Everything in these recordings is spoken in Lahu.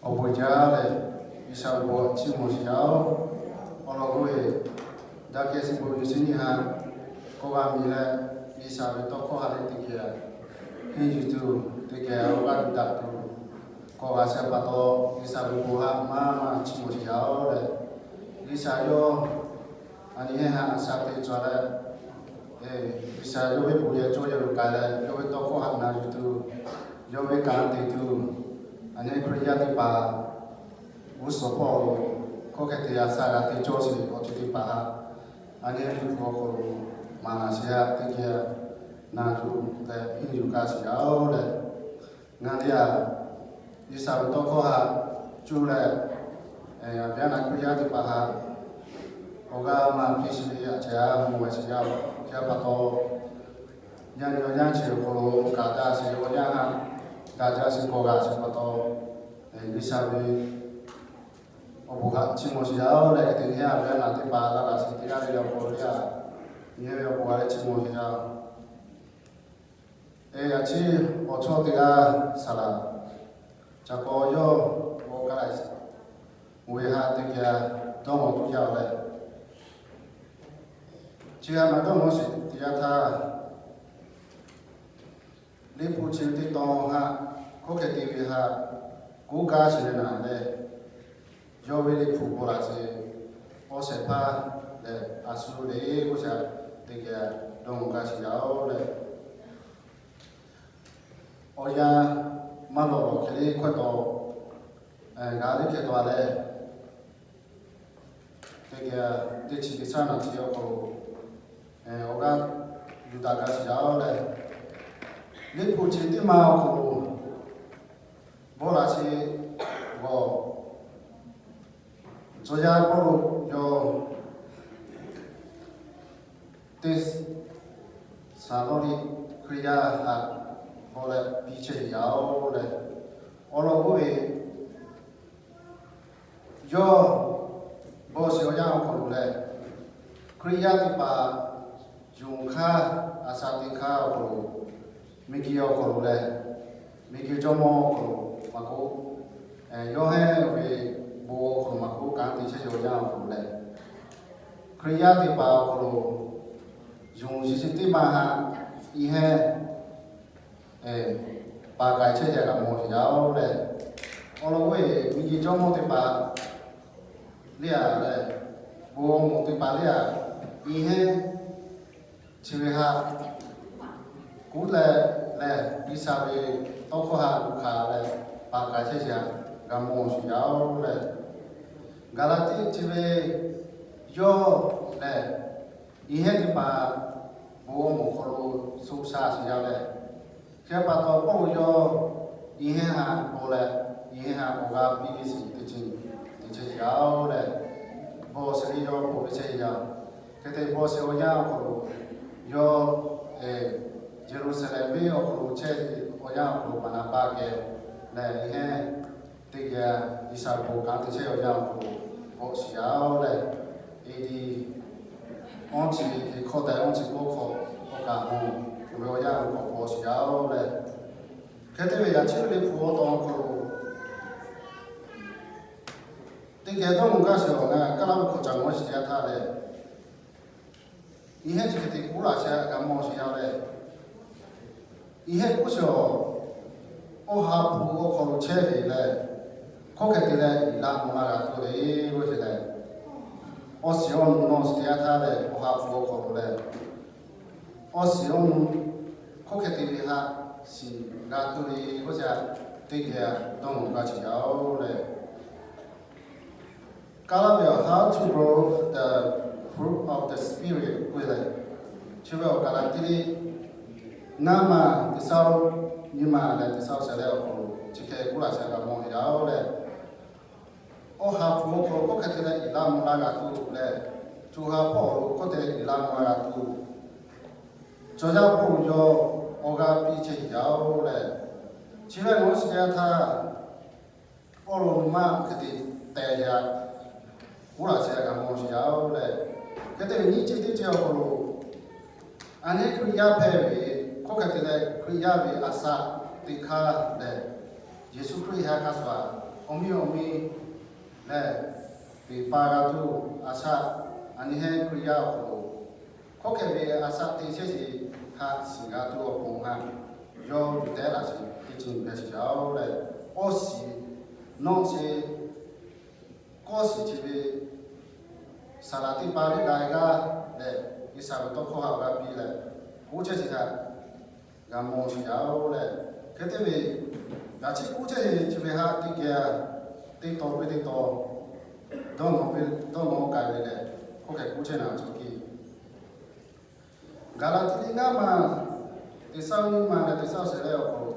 awˬ bon jaˇ leh, G'uiˬsha ve bon chiˇ mvuh sheˍ yaˇ-oˬ. Awˬ lawn k'oˆ ve, daꞈ kehˬ suh bon ve chi nyiˇ ha, kawˆ g'a miˬ leh, G'uiˬsha ve tawˇ hkawˇ ha leh teˇ geh henˇ yuˬ tuˬ, teˇ geh awˬ g'aˇ yuˬ daꞈ tuˬ, kawˆ g'a sheˍ pa taw, G'uiˬsha ve bon haꞈ maˇ maˇ chiˇ mvuh sheˍ yaˇ-oˬ leh, G'uiˬsha yawˇ a nyi hehnˇ haꞈ a shaꞈ teꞈ cawˬ leh, G'uiˬsha yawˇ ve bon yehˬ cawˇ yehˬ lo k'ai leh, yawˇ ve tawˇ hkawˇ haꞈ na yuˬ tuˬ, yawˇ ve kanˉ te tuˬ, a nyi Hkriꞈ yaˇ teˇ hpaˍ g'uˇ suhˍ hpawˇ lo hkawˇ hk'e te a shaꞈ g'a te cawˇ sheˍ awˬ ceuˬ teˇ hpaˍ haꞈ, a nyi Liꞈ hpu awˬ hk'aw lo maˍ laˬ sheˍ yaˇ teˇ geh na yuˬ leh henˇ yuˬ k'ai sheˍ yaˇ-oˬ leh, ngaˬ teˇ g'aˇ G'uiˬsha ve tawˇ hkawˇ haꞈ cuˇ leh, a viˉ na Hkriꞈ yaˇ teˇ hpaˍ haꞈ awˬ g'aˇ maˇ piˇ sheˍ ve yaˇ ceh mvuh g'a sheˍ yaˇ-oˬ. Hk'e pa taw, yaˇ nyi awˬ yanˇ chi awˬ hk'aw lo kaꞈ daꞈ sheˍ ve awˬ yanˇ haꞈ daꞈ jaˇ sheˍ kawˆ g'a sheˍ pa taw, G'uiˬsha ve awˬ bon haꞈ chiˇ mvuh sheˍ yaˇ-oˬ leh, hk'e te nyi a viˉ na teˇ hpaˍ laˇ laꞈ sheˍ teˇ g'aˇ le le awˬ hk'aw lo yaˇ nyi ve awˬ bon haꞈ leh chiˇ mvuh sheˍ yaˇ-oˬ. Yaꞈ chi awˬ chawˇ teˇ g'aˇ saˍ laꞈ ca k'aw yawˇ g'aw kaˇ laꞈ sheˍ, oˇ ve haꞈ teˇ geh dawˇ mawˬ tuˬ yaˇ-oˬ leh, chi g'a maˇ dawˇ mawˬ sheˍ teˇ yanˇ htaˇ, Liꞈ hpu chi ve teˇ tawn haꞈ hkawˇ hk'e te ve haꞈ k'oˆ gaˇ sheˍ ve naˍ leh, yawˇ ve Liꞈ hpu bon laꞈ sheˍ awˬ shehˍ hpaˇ lehˬ, a shu le k'oˆ sheˍ teˇ geh dawˇ mawˬ gaˇ sheˍ yaˇ-oˬ leh, awˬ yanˇ maˇ lawˬ lawˬ hk'e le hkawehˇ taw g'a le hk'e taw leh, teˇ geh teˇ chi teˇ shaˉ naˍ chi awˬ hk'aw lo awˬ g'aˇ yuˬ daꞈ gaˇ sheˍ yaˇ-oˬ leh, Liꞈ hpu chi teˇ ma awˬ hk'aw lo bon laꞈ sheˍ g'awˬ, tcuh yaˇ Pawˇluꞈ yawˇ Teˇsaˍlawˇniˆ Hkriꞈ yaˇ haꞈ bawˆ leh piˇ chehˇ sheˍ yaˇ-oˬ leh, awˬ lawn k'oˆ ve, yawˇ bawˆ sheˍ awˬ yanˇ awˬ hk'aw lo leh, Hkriꞈ yaˇ teˇ hpaˍ yonˍ hk'aˇ, a shaꞈ teꞈ hk'aˇ awˬ hk'aw lo, miˬguiˬ awˬ hk'aw lo leh, miˬguiˬ jawˇmawˇ awˬ hk'aw lo maˇ k'oˆ, yawˇ hehnˇ ve bon awˬ hk'aw lo maˇ k'oˆ, kanˉ te chehˇ ve awˬ yanˇ awˬ hk'aw lo leh, Hkriꞈ yaˇ teˇ hpaˍ awˬ hk'aw lo yonˍ shiˍ chi teˇ maˇ haꞈ, i hehnˇ paˍ k'ai chehˇ yaˇ g'a mawˬ sheˍ yaˇ-oˬ leh, awˬ lawn k'oˆ ve, miˬguiˬ jawˇmawˇ teˇ hpaˍ le a leh, bon awˬ moˍ teˇ hpaˍ le a, i hehnˇ chi ve haꞈ kuˉ leh leh, G'uiˬsha ve tawˇ hkawˇ haꞈ lo hk'aˬ leh paˍ k'ai chehˇ yaˇ g'a mawˬ sheˍ yaˇ-oˬ leh, Gaˍlaˍtiˆ chi ve yawˇ lehˬ, i hehnˇ teˇ hpaˍ bon awˬ moˍ hk'aw lo suh sha sheˍ yaˇ leh, hk'e pa taw Pawˇluꞈ yawˇ i hehnˇ haꞈ bawˆ leh, i hehnˇ haꞈ awˬ g'aˇ piˇ ve sheˍ teˇ ceuˬ te chehˇ yaˇ-oˬ leh, bawˆ sheˍ ve yawˇ bawˆ ve chehˇ yaˇ. Hk'e te bawˆ sheˍ awˬ yanˇ awˬ hk'aw lo, yawˇ Yeˍruˆsaˍlehnˍ venˇ awˬ hk'aw lo chehˇ ve awˬ yanˇ awˬ hk'aw lo Baˍnaˍbaˆ geh leh, i hehnˇ teˇ geh G'uiˬsha ve bon kanˉ te chehˇ awˬ yanˇ awˬ hk'aw lo bawˆ sheˍ yaˇ-oˬ leh, A D awˇ chi hk'awꞈ tehꞈ awˇ chi k'awˇ hk'awꞈ awˬ kaˍ hawˬ ve awˬ yanˇ awˬ hk'aw bawˆ sheˍ yaˇ-oˬ leh, hk'e te ve yaꞈ chi ve Liꞈ hpu awˬ tawn awˬ hk'aw lo teˇ geh dawˇ mawˬ gaˇ sheˍ awˬ ngaˬ kaˇ laˇ ve hkawꞈ ca mawˬ sheˍ teˇ yanˇ htaˇ leh, i hehnˇ chi hk'e te kuˉ laꞈ sheˍ g'a mawˬ sheˍ yaˇ leh, i hehnˇ kuˉ sheˍ awˬ, awˬ ha hpu awˬ hk'aw lo chehˇ ve leh, hkawˇ hk'e te leh iˍ laˇ mvuh laˇ g'a tuˬ le k'oˆ sheˍ leh, awˬ shiˍ awˬ nu nawˬ shiˍ teˇ yanˇ htaˇ leh awˬ ha hpu awˬ hk'aw lo leh, awˬ shiˍ awˬ nu hkawˇ hk'e te ve haꞈ shiˍ g'a tuˬ le k'oˆ sheˍ, teˇ geh dawˇ mawˬ gaˇ sheˍ yaˇ-oˬ leh, kaˇ laˇ ve awˬ How to Grow the Fruit of the Spirit k'oˆ leh, chi ve awˬ Gaˍlaˍtiˆ liꞈ ngaˇ maˬ teˇ shaˉ-oˬ, nyiˇ maˬ leh teˇ shaˉ-oˬ shehˍ leh awˬ hk'aw lo chi hk'e kuˉ laꞈ sheˍ g'a mawˬ sheˍ yaˇ-oˬ leh, awˬ ha hpu awˬ hk'aw lo hkawˇ hk'e te leh iˍ laˇ mvuh laˇ g'a tuˬ leh, co ha hpawˇ awˬ hk'aw lo hkawˇ te leh iˍ laˇ mvuh laˇ g'a tuˬ, cawˬ yaˇ hpawˇ lo yawˇ awˬ g'aˇ piˇ chehˇ sheˍ yaˇ-oˬ leh, chi ve nawˬ shiˍ teˇ yanˇ htaˇ awˬ lawn maˇ hk'e te tehꞈ yaꞈ kuˉ laꞈ sheˍ g'a mawˬ sheˍ yaˇ-oˬ leh, hk'e te ve nyiˇ ceuˬ teˇ ceuˬ awˬ hk'aw lo, a nyi Hkriꞈ yaˇ hpehꞈ ve hkawˇ hk'e te leh Hkriꞈ yaˇ ve a shaꞈ teꞈ hk'aˇ leh, Yeˍsuˆ Hkriꞈ ha hk'a shuˍ a Awˬ miˇ awˬ miˇ lehˬ, teˇ pa g'a tuˬ a shaꞈ, a nyi hehnˇ Hkriꞈ yaˇ awˬ hk'aw lo hkawˇ hkeh ve a shaꞈ teˇ shehˇ shiˍ haꞈ shiˍ g'a tuˬ awˬ pon haꞈ yawˇ yuˬ tehˉ laꞈ shiˍ teˇ ceuˬ hpehꞈ shiˍ yaˇ-oˬ leh, awˇ shiˍ nawˇ shiˍ kawˇ shiˍ chi ve saˍ laꞈ teˇ pa teˇ g'aˇ g'aˇ lehˬ, G'uiˬsha ve tawˇ hkawˇ haꞈ g'a piˇ leh, kuˇ chehˇ shiˍ haꞈ g'a mawˬ shiˍ yaˇ-oˬ leh, hk'e te ve, yaꞈ chi kuˇ chehˇ shiˍ chi ve haꞈ teˇ geh teˇ taw piˇ teˇ taw dawˇ nawˬ ve, dawˇ nawˬ k'ai ve lehˬ, hkawˇ hkeh kuˇ chehˇ naˍ cawˬ kiˇ. Gaˍlaˍtiˆ liꞈ ngaˇ maˬ teˇ shaˉ nyiˇ maˬ leh teˇ shaˉ shehˍ leh awˬ hk'aw lo,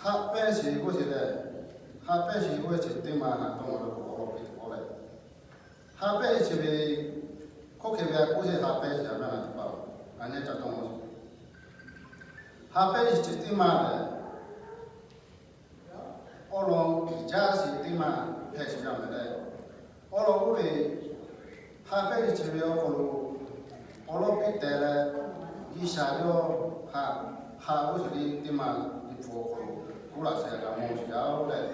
haꞈ pehnˇ shiˍ k'oˆ sheˍ leh, haꞈ pehnˇ shiˍ k'oˆ ve chi teˇ maˬ haꞈ dawˇ nawˬ ve k'o, awˬ lawn piˇ teˇ pawˆ leh, haꞈ pehnˇ shiˍ chi ve hkawˇ hkeh ve a k'oˆ sheˍ haꞈ pehnˇ shiˍ a maˇ na teˇ hpaˍ-oˬ, a nyi ca dawˇ nawˬ shiˍ. Haꞈ pehnˇ shiˍ chi teˇ maˬ lehˬ, awˉ lawn jaˇ shiˍ teˇ maˬ hpehꞈ shiˍ yaˇ mehˍ leh, awˉ lawn oˇ ve haꞈ pehnˇ shiˍ chi ve awˬ hk'aw lo awˬ lawn piˇ tehꞈ leh, G'uiˬsha yawˇ haꞈ, haꞈ g'oˇ shiˍ liˇ teˇ maˬ liꞈ hpu awˬ hk'aw lo kuˇ laꞈ sheh g'a mawˬ shiˍ yaˇ-oˬ leh,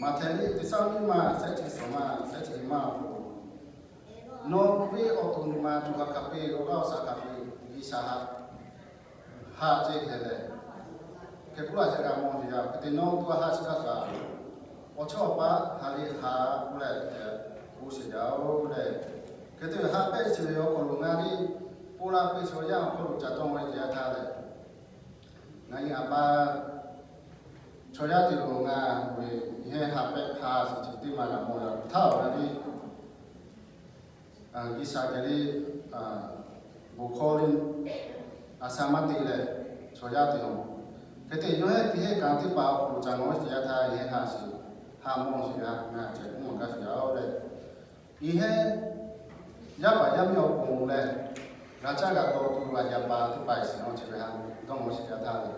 Maꞈhtehˍ liꞈ teˇ shaˉ nyiˇ maˬ shehˆ chi suhˍ maˬ shehˆ chi nyiˇ maˬ awˬ hk'aw lo, nawˬ ve awˬ to nyi ma co ha hk'a piˇ, awˬ g'aˇ awˬ shaˍ hk'a piˇ, G'uiˬsha haꞈ haꞈ ceˇ hkeh leh, hkeh kuˇ laꞈ sheh g'a mawˬ shiˍ yaˇ. Hk'e te nawˬ tuˬ haꞈ shiˍ kaꞈ shaˍ, awˬ chawˇ awˬ paˆ haꞈ liˇ haꞈ k'oˆ leh hk'e te kuˇ shiˍ yaˇ-oˬ leh, hk'e te ve haꞈ pehnˇ shiˍ ve awˬ hk'aw lo ngaˬ liˇ k'oˆ laˇ piˇ shiˍ yaˇ awˬ hk'aw lo ca dawˇ ve teˇ yanˇ htaˇ lehˬ, ngaˬ nyi a pa chaw yaˇ te lo ngaˬ ve nyi hehnˇ haꞈ pehnˇ haꞈ shiˍ chi teˇ maˬ g'a mawˬ yaˇ htaˇ awˬ na liˇ G'uiˬsha geh liˇ bon hkawˇ liˇ a sha maˇ te leh, chaw yaˇ te-oˬ, hk'e te yawˇ hehnˇ teˇ hehnˇ kaꞈ teˇ hpaˍ awˬ hk'aw lo ca nawˬ shiˍ yaˇ htaˇ, nyi hehnˇ haꞈ shiˍ haꞈ mawˬ shiˍ yaˇ ngaˬ ceh k'oˆ maˬ gaˇ shiˍ yaˇ-oˬ leh, nyi hehnˇ yaˇ paˍ yaˇ miˇ awˬ pon leh, g'a caˇ g'a taw tuˬ a yaˇ paˍ teˇ hpaˍ shiˍ nawˬ chi ve haꞈ dawˇ nawˬ shiˍ yaˇ htaˇ leh,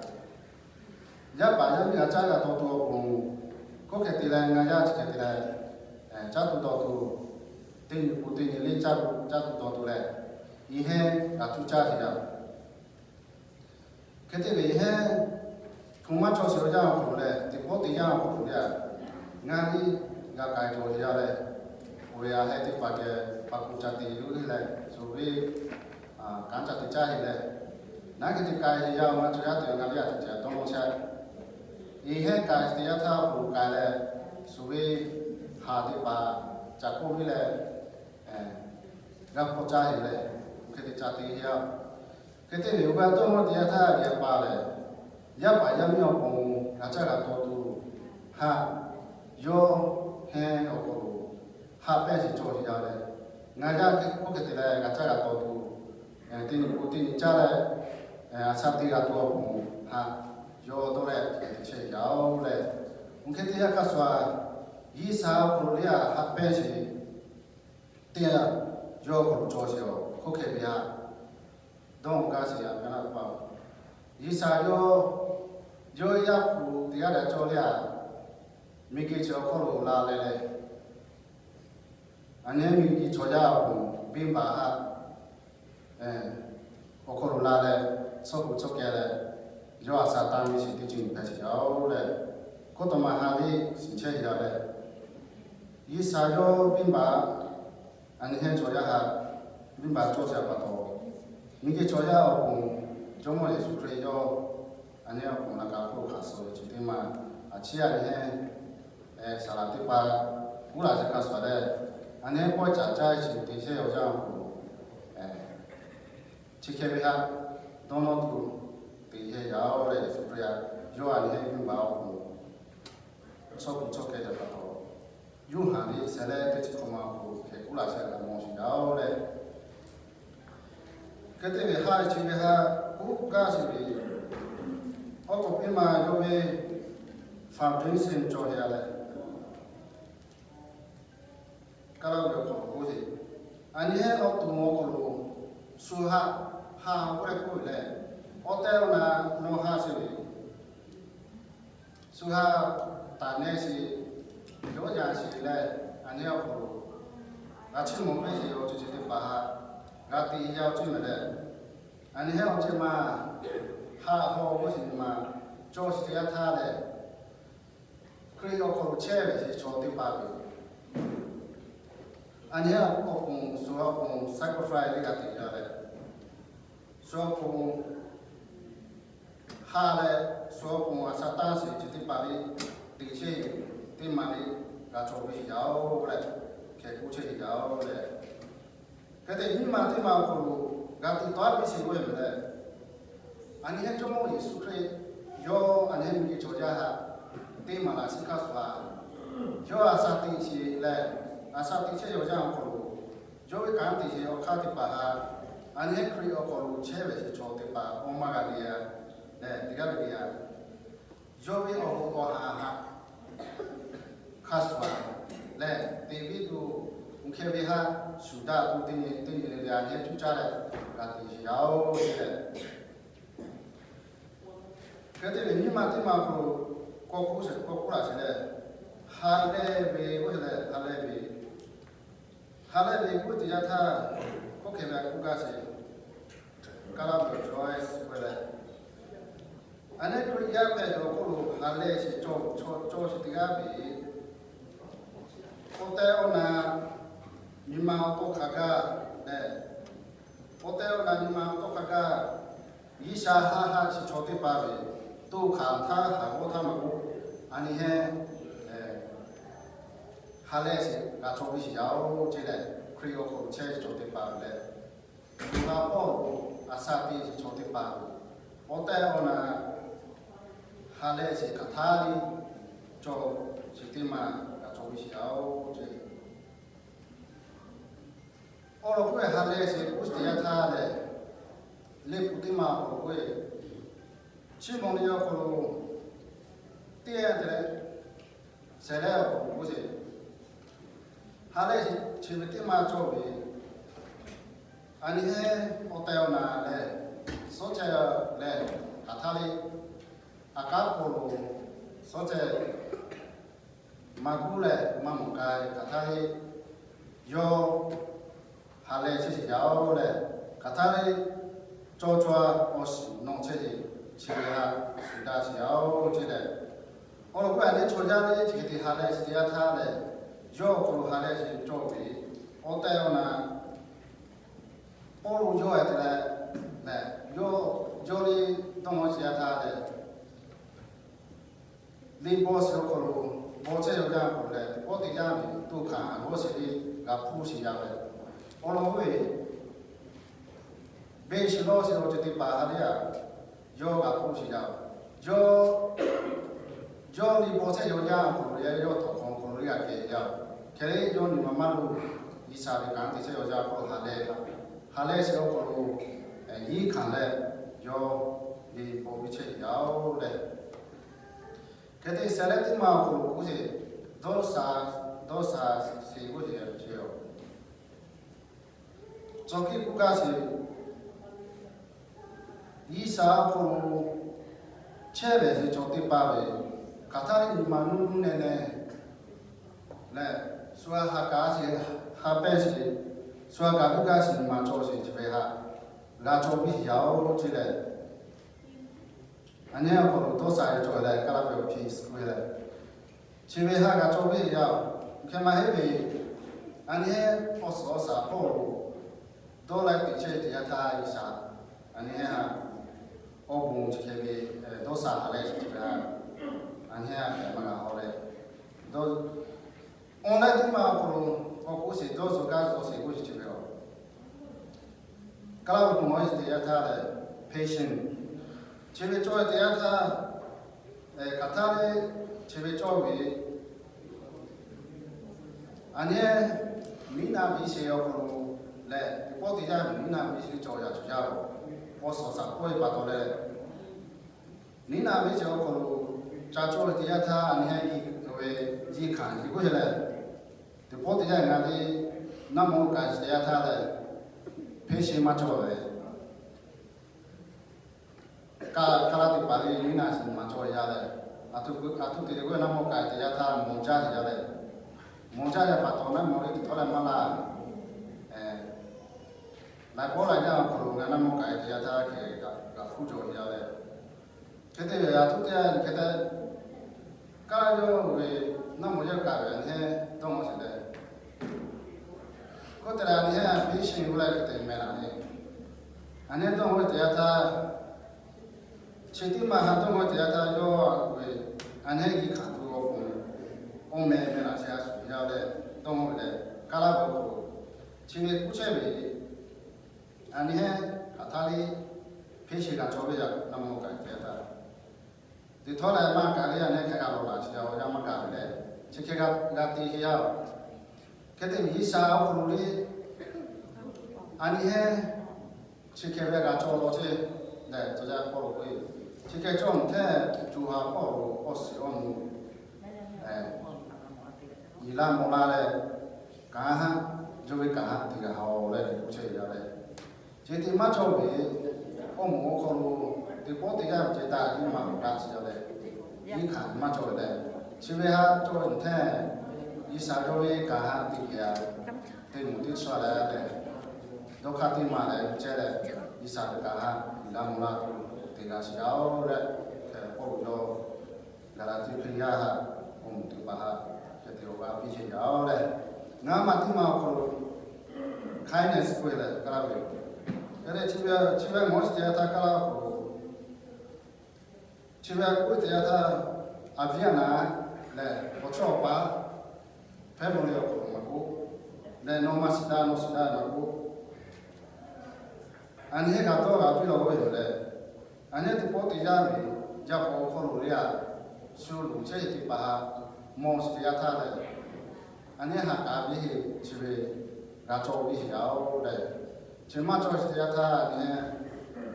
yaˇ paˍ yaˇ miˇ g'a caˇ g'a taw tuˬ awˬ pon, hkawˇ hkeh te leh ngaˬ yaˇ chi hkeh te leh, caˇ tuˬ taw tuˬ, teˇ nyi pon teˇ nyi liˇ caˇ tuˬ taw tuˬ leh, nyi hehnˇ g'a cuˇ caˇ shiˍ yaˇ. Hk'e te ve nyi hehnˇ hpu maˇ cawˬ shiˍ awˬ yanˇ awˬ hk'aw lo leh, teˇ pawˆ teˇ yanˇ awˬ hk'aw lo leh, ngaˬ liˇ g'a k'ai cawˬ shiˍ yaˇ leh, oˇ ve a heh teˇ hpaˍ geh pa ku ca te yuˬ leh, shu ve kanˉ ca te caˇ heˆ leh, naˉ hk'e te k'ai shiˍ yaˇ-oˬ, ngaˬ chaw yaˇ te ngaˬ liˇ a cawˬ ceh dawˇ nawˬ chehˇ. Nyi hehnˇ k'ai shiˍ teˇ yanˇ htaˇ awˬ hk'aw lo k'ai leh, shu ve haꞈ teˇ hpaˍ ca k'oˆ piˇ leh, g'a hpaw caˇ heˆ leh, hk'e te ca te heˆ-a. Hk'e te ve oˇ g'a dawˇ nawˬ teˇ yanˇ htaˇ yaˇ paˍ lehˬ, yaˇ paˍ yaˇ miˇ awˬ pon g'a caˇ g'a taw tuˬ haꞈ yawˇ hehnˇ awˬ hk'aw lo haꞈ pehnˇ shiˍ cawˬ shiˍ yaˇ leh, ngaˬ yaˇ hk'e k'oˆ hk'e te leh g'a caˇ g'a taw tuˬ, teˇ nyi pon teˇ nyi caˇ leh, a sha te g'a tuˬ awˬ pon haꞈ yawˇ dawˇ leh hk'e te chehˇ yaˇ-oˬ leh, oˇ hk'e te yaˇ hk'a shuˍ-a, G'uiˬsha awˬ hk'aw lo lehˬ haꞈ pehnˇ shiˍ teˇ yanˇ yawˇ awˬ hk'aw lo cawˬ shiˍ-oˬ, hkawˇ hkeh ve haꞈ dawˇ gaˇ shiˍ yaˇ kaꞈ na pa-oˬ. G'uiˬsha yawˇ, yawˇ yaˇ hpu teˇ g'aˇ daꞈ cawˬ lehˬ, miˬguiˬ chi awˬ hk'aw lo la leh leh, a nyi miˬguiˬ chaw yaˇ awˬ pon venˇbaˆ haꞈ awˬ hk'aw lo la leh, shawˉ pu chawˇ keh leh, yawˇ a sha taˇ miˇ shiˍ teˇ ceuˬ hpehꞈ shiˍ yaˇ-oˬ leh, hkawˇ taw ma ha liˇ shiˍ chehˇ yaˇ leh, G'uiˬsha yawˇ venˇbaˆ a nyi hehnˇ chaw yaˇ haꞈ venˇbaˆ cawˬ shiˍ pa taw, miˬguiˬ chaw yaˇ awˬ pon Jawˇmawˇ Yeˍsuˆ Hkriꞈ yawˇ a nyi awˬ pon laꞈ ka hk'oˆ hk'aˬ suh ve chi teˇ maˬ a ciˉ a nyi hehnˇ saˍ laꞈ teˇ pa kuˇ laꞈ sheh hk'a shuˍ leh, a nyi hehnˇ pawehˇ caˍ caˇ ve chi te chehˇ awˬ yanˇ awˬ hk'aw lo, chi hkeh ve haꞈ dawˇ nawˇ tuˬ te chehˇ yaˇ-oˬ leh, Yeˍsuˆ Hkriꞈ yawˇ a nyi hehnˇ venˇbaˆ awˬ pon shawˉ pu chawˇ keh yaˇ pa taw, Yoˇhanˬ liꞈ shehˍ leh teˇ chi hk'awꞈ ma awˬ hk'aw lo hkeh kuˇ laꞈ sheh g'a mawˬ shiˍ yaˇ-oˬ leh, hk'e te ve haꞈ chi ve haꞈ k'oˆ gaˇ shiˍ ve, awˬ k'oˍ piˇ ma yawˇ ve foundation cawˬ heˆ-a leh, kaˇ laˇ ve awˬ hk'aw lo k'oˆ ve, a nyi hehnˇ awˬ to awˬ hk'aw lo shu haꞈ, haꞈ k'oˆ leh k'oˆ ve leh, awˬ tehˬ awˬ na nawˬ haꞈ sheˍ ve, shu haꞈ taˍ nehˇ sheˍ, yawˇ yaꞈ sheˍ leh, a nyi awˬ hk'aw lo g'a chiˇ mawˬ ve sheˍ awˬ ceuˬ chi teˇ hpaˍ haꞈ g'a te yaˇ awˬ ceuˬ mehˍ leh, a nyi hehnˇ awˬ ceuˬ ma haꞈ haw k'oˆ sheˍ ve ma cawˬ sheˍ teˇ yanˇ htaˇ leh, Hkriꞈ awˬ hk'aw lo chehˇ ve chi chaw teˇ hpaˍ ve, a nyi awˬ pon shu awˬ pon sacrifice leh g'a te yaˇ leh, shu awˬ pon ha leh, shu awˬ pon a sha taˇ sheˍ chi teˇ hpaˍ leh, teꞈ chehˇ teˇ maˬ leh g'a cawˬ ve yaˇ oˬ leh, hkeh kuˇ chehˇ yaˇ oˬ leh, hk'e te nyi ma teˇ maˬ awˬ hk'aw lo g'a te tawˆ piˇ sheˍ ve leh, a nyi heˆ Jawˇmawˇ Yeˍsuˆ Hkriꞈ yawˇ a nyi heˆ miˬguiˬ chaw yaˇ htaꞈ teˇ maˬ laꞈ shiˉ hk'aˇ suh a, yawˇ a sha teꞈ sheˍ leh, a sha teꞈ chehˇ yaˇ awˬ hk'aw lo, yawˇ ve kanˉ te sheˍ awˬ hk'aˇ teˇ hpaˍ htaꞈ a nyi heˆ Hkriꞈ awˬ hk'aw lo chehˇ ve chi chaw teˇ hpaˍ awˬ maˇ g'a le a leh, teˇ g'aˇ ve le a, yawˇ ve awˬ bon awˬ ha htaꞈ hk'a shuˍ a leh, teꞈ ve tuˬ, uˇ hkeh ve htaꞈ shuˍ daꞈ tuˬ teˇ nyi teˇ nyi le le a nyi heˆ cuˇ caˇ leh g'a te sheˍ yaˇ oˬ leh, hk'e te leh nyi ma teˇ maˬ awˬ hk'aw lo kawˇ k'oˆ sheˍ, kawˇ k'oˆ laꞈ sheˍ leh, ha lehˇ ve k'oˆ sheˍ leh, ha lehˇ ve, ha lehˇ ve k'oˆ teˇ yanˇ htaˇ, kawˇ hkeh ve a k'oˆ gaˇ sheˍ, kaˇ laˇ ve awˬ cawˬ suh ve leh, a nyi Hkriꞈ yaˇ hpehꞈ ve awˬ hk'aw lo ha lehˇ sheˍ cawˬ, cawˬ sheˍ teˇ g'aˇ ve, awˬ tehˬ awˬ na nyi ma awˬ tawˇ hk'a gaˇ leh, awˬ tehˬ awˬ na nyi ma awˬ tawˇ hk'a gaˇ, G'uiˬsha haˆ haˆ chi chaw teˇ hpaˍ ve toˇ hk'aˬ htaˇ haˍ g'awˇ htaˇ maˇ k'oˆ, a nyi heˆ ha lehˇ sheˍ g'a cawˬ ve sheˍ yaˇ oˬ ce leh, Hkriꞈ awˬ hk'aw lo chehˇ ve chaw teˇ hpaˍ leh, yawˇ htaꞈ Pawˇluꞈ a sha teꞈ sheˍ chaw teˇ hpaˍ, awˬ tehˬ awˬ na ha lehˇ sheˍ hk'aˬ htaˇ le cawˬ sheˍ teˇ maˬ g'a cawˬ ve sheˍ yaˇ oˬ ce. Awˬ lawn k'oˆ ve ha lehˇ sheˍ k'oˆ sheˍ teˇ yanˇ htaˇ lehˬ, Liꞈ hpu teˇ maˬ awˬ hk'aw lo k'oˆ ve, chi mawˬ ve awˬ hk'aw lo teˇ g'aˇ te leh shehˍ lehˇ awˬ hk'aw lo k'oˆ sheˍ, ha lehˇ sheˍ chi ve teˇ maˬ cawˬ ve, a nyi heˆ awˬ tehˬ awˬ na leh, suhˉ cehˇ leh hk'aˬ htaˇ le, a kaˉ hk'aw lo suhˉ cehˇ maˇ guˇ leh maˇ mawˬ k'ai hk'aˬ htaˇ le, yawˇ ha lehˇ chehˇ sheˍ yaˇ oˬ leh, hk'aˬ htaˇ le, cawˇ cawˇ awˬ shiˍ nawˬ chehˇ sheˍ, chi ve htaꞈ shuˍ daꞈ sheˍ yaˇ oˬ ce leh, awˬ lawn k'oˆ ve a nyi chaw yaˇ le chi hk'e te ha lehˇ sheˍ teˇ yanˇ htaˇ lehˬ, yawˇ awˬ hk'aw lo ha lehˇ sheˍ cawˬ ve, awˬ tehˬ awˬ na Pawˇluꞈ yawˇ e te leh, yawˇ le dawˇ nawˇ sheˍ yaˇ htaˇ lehˬ, liꞈ bawˇ sheˍ awˬ hk'aw lo, bawˇ chehˇ yaˇ awˬ hk'aw lo leh, teˇ pawˆ teˇ yanˇ ve toˇ hk'aˬ g'awˇ sheˍ le g'a hpuˇ sheˍ yaˇ ve, awˬ lawn k'oˆ ve, beˬ shiˍ lawˇ sheˍ awˬ ceuˬ teˇ hpaˍ ha lehˇ a, yawˇ g'a hpuˇ sheˍ yaˇ, yawˇ yawˇ liꞈ bawˇ chehˇ yaˇ awˬ hk'aw lo leh, yawˇ tawˇ hk'awꞈ awˬ hk'aw lo le g'a kehˬ yaˇ, hk'e le yawˇ nyi ma maˇ lo, G'uiˬsha ve kanˉ te chehˇ yaˇ awˬ hk'aw lo ha lehˇ, ha lehˇ sheˍ awˬ hk'aw lo, yiˉ hkanˍ leh, yawˇ liꞈ bawˇ ve chehˇ yaˇ oˬ leh, hk'e te shehˍ lehˇ teˇ maˬ awˬ hk'aw lo k'oˆ sheˍ, dawˇ sha, dawˇ sha sheˍ k'oˆ sheˍ, cawˬ kiˇ k'oˆ gaˇ sheˍ, G'uiˬsha awˬ hk'aw lo chehˇ ve sheˍ chaw teˇ hpaˍ ve, hk'aˬ htaˇ le nyi ma nuˇ nuˇ neh neh leh, shu ha kaꞈ sheˍ, ha pehˇ sheˍ, shu ha kaꞈ k'oˆ gaˇ sheˍ nyi ma cawˬ sheˍ chi ve htaꞈ g'a cawˬ piˇ sheˍ yaˇ oˬ ce leh, a nyi awˬ hk'aw lo dawˇ sha ve cawˬ leh, kaˇ laˇ ve awˬ peace k'oˆ ve leh, chi ve htaꞈ g'a cawˬ piˇ sheˍ yaˇ oˬ. Hk'e maˇ heˆ ve, a nyi awˬ suhˍ awˬ shaˍ hpawˇ lo dawˇ laiˉ teꞈ chehˇ teˇ yanˇ htaˇ G'uiˬsha, a nyi awˬ bon chi hk'e ve dawˇ sha ha lehˇ sheˍ chi ve htaꞈ, a nyi a hpehꞈ maˇ g'a haw leh, dawˇ, awˬ leh teˇ maˬ awˬ hk'aw lo k'awꞈ k'oˆ sheˍ, dawˇ zuhˬ gaˇ zuhˬ sheˍ k'oˆ sheˍ chi ve aˬ, kaˇ laˇ ve hk'oˆ maˇ heˆ sheˍ teˇ yanˇ htaˇ leh, patience, chi ve cawˇ ve teˇ yanˇ htaˇ, hk'aˬ htaˇ le, chi ve cawˇ ve, a nyi miˉ naˆ miˉ sheˍ awˬ hk'aw lo leh, teˇ pawˆ teˇ yanˇ miˉ naˆ miˉ sheˍ cawˬ yaˇ cawˬ yaˇ oˬ, awˬ suhˍ awˬ shaˍ hpawˇ ve pa taw leh, miˉ naˆ miˉ sheˍ awˬ hk'aw lo ca cawˇ ve teˇ yanˇ htaˇ a nyi heˆ ve, yiˉ hkanˍ yeˬ k'oˆ sheˍ leh, teˇ pawˆ teˇ yanˇ ngaˬ le naˆ mawˇ k'ai sheˍ teˇ yanˇ htaˇ leh, patience maˇ cawˬ ve kaˇ, kaˇ laˇ teˇ hpaˍ le nyi naˆ sheˍ maˇ cawˬ yaˇ leh, a htoꞈ, a htoꞈ te le k'o naˆ mawˇ k'ai teˇ yanˇ htaˇ mawˬ jaˇ sheˍ yaˇ leh, mawˬ jaˇ yaˇ pa taw naˆ mawˇ le teˇ htawˇ leh maˇ laˇ, laiˬ kawˆ laiˬ yaˇ awˬ hk'aw lo ngaˬ naˆ mawˇ k'ai teˇ yanˇ htaˇ hk'e g'a hpuˇ cawˬ yaˇ leh, hk'e te ve a htoꞈ te hk'e te Kaˇ yawˇ ve naˇ maw yaˇ kaꞈ ve aˬ nyi heˆ dawˇ haw sheˍ leh, k'oˆ te leh aˬ nyi heˆ piˇ sheˍ g'uˇ leh hk'e te meh laˬ le. Aˬ nyi heˆ dawˇ haw te yaˇ htaˇ, chi teˇ maˬ ha dawˇ haw te yaˇ htaˇ yawˇ ve aˬ nyi heˆ g'a hkanˍ tuˬ awˬ pon, awˬ meh meh laˬ sheˍ a shuˍ yaˇ leh, dawˇ haw leh, Kaˇ laˇ ve awˬ hk'aw lo chi ve k'oˆ chehˇ ve, aˬ nyi heˆ hk'aˬ htaˇ le, hpeˇ sheˍ g'a cawˬ ve yaꞈ naˇ maw kaꞈ te yaˇ htaˇ, teˇ htawˇ leh maˇ kaꞈ le aˬ nyi heˆ hk'e g'a lawˬ laˬ sheˍ yaˇ awˬ yanˇ maˇ gaˬ ve leh, chi hk'e g'a te sheˍ yaˇ-oˬ. Hk'e te ve G'uiˬsha awˬ hk'aw lo le, aˬ nyi heˆ chi hk'e ve g'a cawˬ law chehˇ leh, tcuh yaˇ hpawˇ lo k'oˆ ve, chi hk'e cawˬ mehˍ hteˇ, co ha hpawˇ lo awˬ shiˍ awˬ nu yiˍ laˇ mawˬ laˇ leh, kanˉ haˉ, yawˇ ve kanˉ haˉ te g'a haw leh k'oˆ chehˇ yaˇ leh, chi te maˇ cawˬ ve, awˬ moˍ awˬ hk'aw lo teˇ pawˆ teˇ yanˇ ve ceh taˇ nyi ma kaꞈ sheˍ yaˇ leh, nyi hkanˍ maˇ cawˬ ve leh, chi ve haˉ cawˬ mehˍ hteˇ, G'uiˬsha yawˇ ve kanˉ haˉ te g'a, teˇ moˍ teˇ chaw leh leh, dawˇ hk'aˇ teˇ maˬ leh chehˇ leh, G'uiˬsha ve kanˉ haˉ yiˍ laˇ mawˬ laˇ tuˬ te g'a sheˍ yaˇ-oˬ leh, hk'e k'oˆ lo yawˇ Gaˍlaˍtiˆ Hkriꞈ yaˇ haˉ awˬ moˍ teˇ hpaˍ haˉ hk'e te awˬ g'aˇ piˇ sheˍ yaˇ-oˬ leh, ngaˬ maˬ teˇ maˬ awˬ hk'aw lo kindness k'oˆ ve leh Kaˇ laˇ ve, hk'e te chi ve, chi ve ngaˬ hui te yaˇ htaˇ Kaˇ laˇ awˬ hk'aw lo, chi ve k'oˆ ve te yaˇ htaˇ, aˬ viˉ aˬ naˍ leh awˬ chawˇ awˬ paˍ, family awˬ hk'aw lo maˇ k'oˆ, leh nawˬ maˇ shiˍ daꞈ nawˬ shiˍ daꞈ maˇ k'oˆ, aˬ nyi heˆ g'a dawˇ g'a piˇ law ve yoˬ leh, aˬ nyi teˇ pawˆ teˇ yanˇ ve, jaˇ pawˆ awˬ hk'aw lo le a, shu loˍ chehˇ ve teˇ hpaˍ haˉ mawˬ sheˍ te yaˇ htaˇ leh, aˬ nyi haꞈ k'aˍ piˇ heˆ chi ve g'a cawˬ piˇ sheˍ yaˇ-oˬ leh, chi maˇ cawˬ sheˍ te yaˇ htaˇ aˬ nyi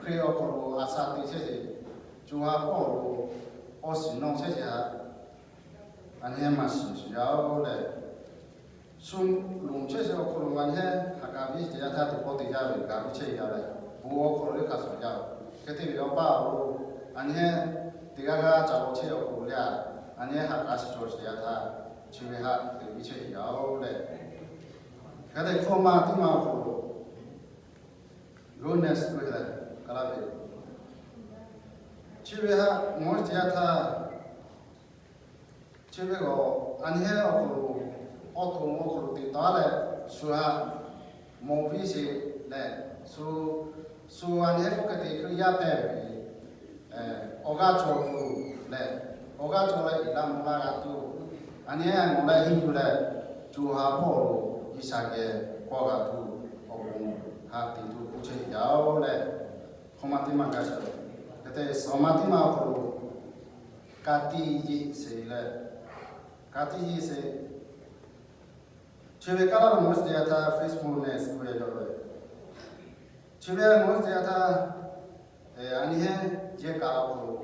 Hkriꞈ awˬ hk'aw lo a sha te chehˇ sheˍ, co ha hpawˇ lo awˬ shiˍ nawˬ chehˇ sheˍ haꞈ, aˬ nyi maˇ shiˍ sheˍ yaˇ-oˬ leh, shu loˍ chehˇ sheˍ awˬ hk'aw lo aˬ nyi haꞈ k'aˍ piˇ sheˍ te yaˇ htaˇ teˇ pawˆ teˇ yanˇ ve k'aˍ piˇ chehˇ yaˇ leh, bon awˬ hk'aw lo le hk'a shuˍ yaˇ-oˬ. Hk'e te ve awˬ paˇ awˬ lo, aˬ nyi teˇ g'aˇ g'aˇ ca law chehˇ awˬ hk'aw lo le a, aˬ nyi haꞈ k'aˍ shiˍ cawˬ sheˍ te yaˇ htaˇ, chi ve haꞈ te piˇ chehˇ yaˇ-oˬ leh, hk'e te hkawˇ maˇ teˇ maˇ awˬ hk'aw lo, goodness k'oˆ ve leh Kaˇ laˇ ve, chi ve haꞈ mawˬ sheˍ te yaˇ htaˇ, chi ve k'o, aˬ nyi heˆ awˬ hk'aw lo, awˬ to awˬ hk'aw lo teꞈ taˍ leh, shu haꞈ mawˬ piˇ sheˍ leh, shu, shu aˬ nyi heˆ k'oˆ hk'e te Hkriꞈ yaˇ hpehꞈ ve awˬ g'aˇ cawˬ tuˬ leh, awˬ g'aˇ cawˬ leh yiˍ laˇ mawˬ laˇ g'a tuˬ, aˬ nyi heˆ mawˬ leh henˇ yuˬ leh, co ha hpawˇ lo G'uiˬsha geh kawˆ g'a tuˬ, awˬ bon haꞈ te tuˬ k'oˆ chehˇ yaˇ-oˬ leh, hkawˇ maˇ teˇ maˇ gaˬ sheˍ. Hk'e te shawˍ maˇ teˇ maˇ awˬ hk'aw lo, ka tiꞈ yeˬ sheˍ leh, ka tiꞈ yeˬ sheˍ. Chi ve Kaˇ laˇ ve mawˬ sheˍ te yaˇ htaˇ faithfulness k'oˆ ve yaˇ ve, chi ve mawˬ sheˍ te yaˇ htaˇ, aˬ nyi heˆ yehˇ kaꞈ awˬ hk'aw lo